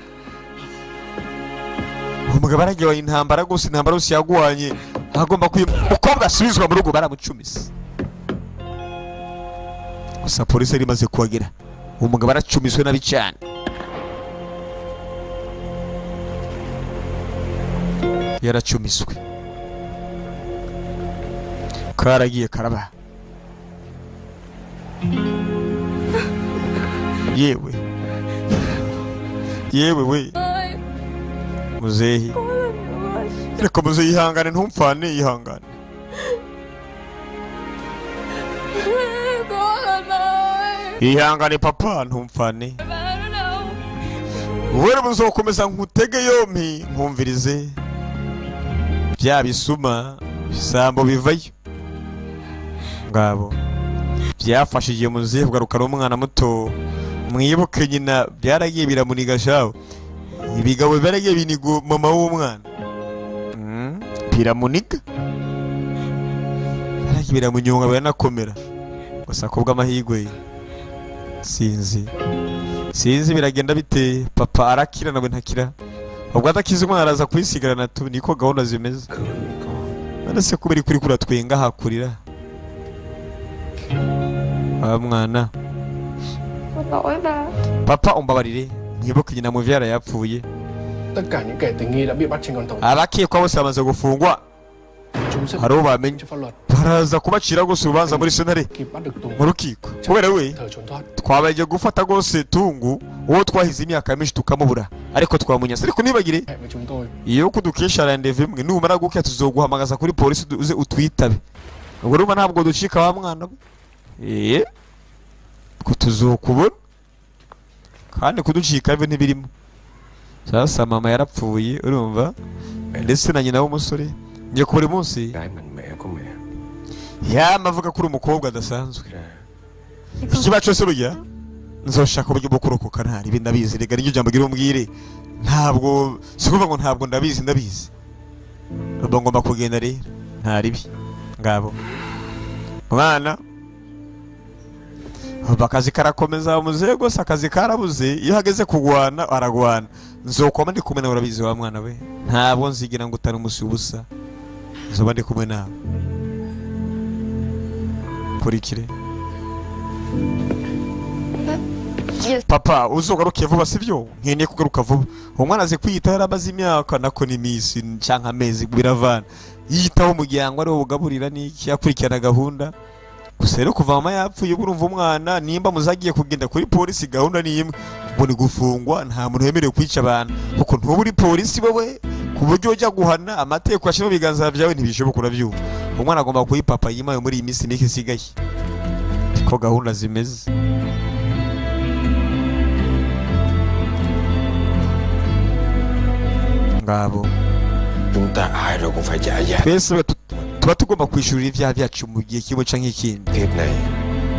Speaker 14: Umugabo aragiye intambara gusa, intambara yose yagwanye agomba umukobwa asubizwa mu rugo baramucumise. Gusa polisi yari imaze kuhagera, umugabo aracumiswe nabi cyane. Yaracumiswe karagiye karaba. Yewe yewe we muzehi, reka muzehi ihangane ntumfane, ihangane ihangane papa ntumfane. Wewe muzokomeza nkutege yompi nkumvirize bya bisuma bisambo bivayo ngabo byafashije muzehe kugarukana umwana muto. Mwibuke nyina byaragiye biramuniga shawo, ibigabo byaragiye binigo mama w'umwana biramuniga, byaragiye biramunyonga biranakomera. Gusa kubwa amahirwe sinzi sinzi biragenda bite, papa arakira nawe ntakira. Ubwo adakize umwana araza kwisigarana tu, niko gahunda zimeze. None se kubera kuri kuratwenga hakurira wa mwana papa umbabarire nkibuke nyina muvyara yapfuye. Abakekwa bose bamaze gufungwa, hari uwo bamenye baraza kubacira rwose urubanza muri sentare mu rukiko. Kubera we twabaye gufata rwose tungu uwo twahize imyaka myinshi tukamubura, ariko twamunyase. Ariko nibagire iyo kudukesha rendez-vous imwe numara gukya tuzoguhamagaza kuri polisi uze utwitabe. Ubwo urumva ntabwo ducika wa mwana we ko tuzokubona kandi kuducika ibe ntibirimo. Sasa mama yarapfuye urumva, ndetse na nyina w'umusore ngiye kubura munsi yama avuga ko uri umukobwa adasanzwe. Ikiba cyose burya nzoshaka uburyo bwo kurokoka ntari ibi ndabizi. Rega n'iryo jambo gira umbwire, ntabwo sikuvuga ngo ntabwo ndabizi, ndabizi ubwo ngomba kugenda rero ntari bi ngabo mwana. Akazi karakomeza muzehe gose, akazi karabuze. Iyo hageze kugwana aragwana. Nzokoma ndi kumwe nawe urabizi wa mwana we, ntabwo nzigira ngo utari umusi ubusa, nzoba ndi kumwe nawe. Kurikire papa uzogaruke vuba sivyo? Nkeneye kugaruka vuba. Umwana azi kwiyitaho yaramaze imyaka nako ni imisi canke amezi biravana, yitaho umuryango ariwo bugaburira n'iki, akurikirana gahunda. Gusa rero kuva mama yapfuye urumva umwana nimba muzagiye kugenda kuri polisi gahunda ni imwe, ngo ni gufungwa, nta muntu wemerewe kwica abantu kuko ntuba uri polisi wowe ku buryo ujya guhana amategeko ashyira mu biganza byawe ntibishoboka urabyumva. Umwana agomba kuyipapa yimaye muri iyi minsi mike isigaye, ko gahunda zimeze. Ngabo twese tuba tugomba kwishurira ibyaha byacu mu gihe kimwe canke ikindi.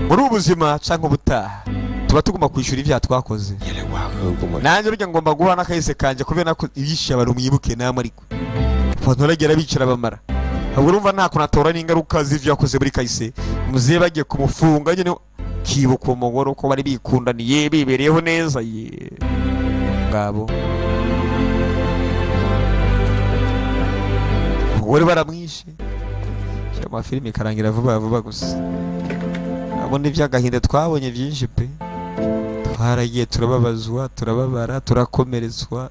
Speaker 14: Muri ubu buzima canke ubutaha tuba tugomba kwishyura ibyaha twakoze.
Speaker 3: Vậy là quá khứ của mình.
Speaker 14: Nanjye burya ngomba guhura n'akahise kanje kubera ko ibishe abantu, mwibuke namwe. Ariko abantu baragera bicara bamara, ahubwo urumva nta kuntu atora n'ingaruka z'ivyo yakoze muri kahise. Muzehe bagiye kumufunga nyine, kibuka uwo mugore uko bari bikundaniye, bibereyeho neza ye. Ngabo umugore baramwishe. Amafilimi ikarangira vuba vuba gusa. Abona iby'agahinda twabonye byinshi pe, twaragiye turababazwa, turababara, turakomeretswa.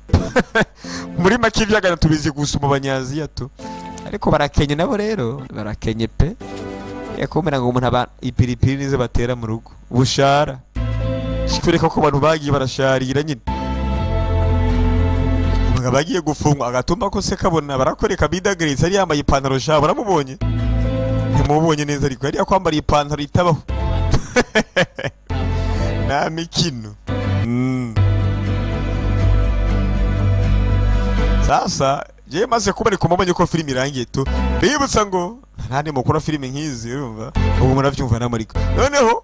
Speaker 14: Muri make iby'agahinda tubizi gusa mu Banyaziya tu, ariko barakenye nabo rero, barakenye pe. Yakumira ngo umuntu aba ipiripiri nizo batera mu rugo bushara, kikwereka ko abantu bagiye barasharira nyine. Umugabo agiye gufungwa, agatumba ko se kabona barakwereka bidagaritse, yari yambaye ipantaro sha. Baramubonye, ntimubonye neza, ariko yari yakwambariye ipantaro itabaho, nta mikino. Sasa je maze kuba kumubonye ko filimi irangiye tu, bibutsa ngo ntandi mukora filimi nk'izi. Urumva ubu murabyumva namuriko noneho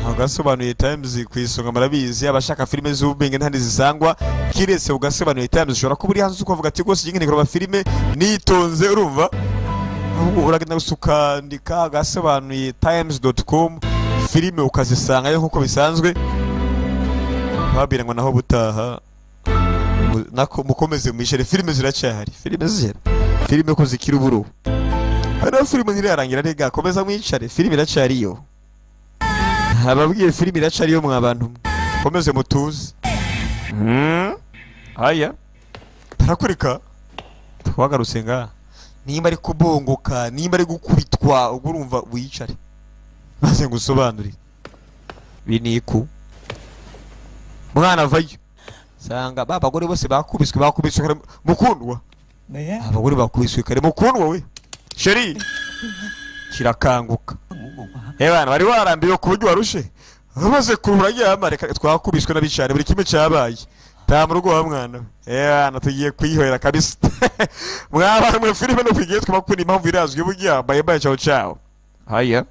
Speaker 14: Agasobanuye Times ku isonga. Murabizi, abashaka filime z'ubwenge ntandi zisangwa kiretse Ugasobanuye Times. Ushobora kuba uri hanze ukavuga ati: "Rwose nkeneye kureba filime nitonze." Urumva ahubwo uragenda gusa ukandika agasobanuye times.com, filime ukazisangayo nk'uko bisanzwe. Babwira ngo naho butaha, nako mukomeze mwishere filime, ziracyahari filime zihera, filime ko zikiri uburo. Hano filime ntirarangira rega, komeza mwicare, filime iracyariyo. Ababwiye filime iracyariyo mwa bantu mwe. Komeze mutuze. Aya barakurika twagarutse ngaha, nimba ari kubongoka, nimba ari gukubitwa, ubwo urumva wicare maze ngusobanurire biniku. Mwana avayo sanga ba bagore bose bakubiswe, bakubiswe kare mukundwa. Abagore bakubiswe kare mukundwa we chéri kirakanguka. Ebana bari warambiwe ku buryo warushe umaze kurura ryama, reka twakubiswe n'abicane, buri kimwe cyabaye, ta mu rugo wa mwana we. Ebana tugiye kwihorera kabisa mwabana mwe. Filime no kwigiye twakunda, impamvu irazwi burya. Bye bye, ciao ciao. Haya.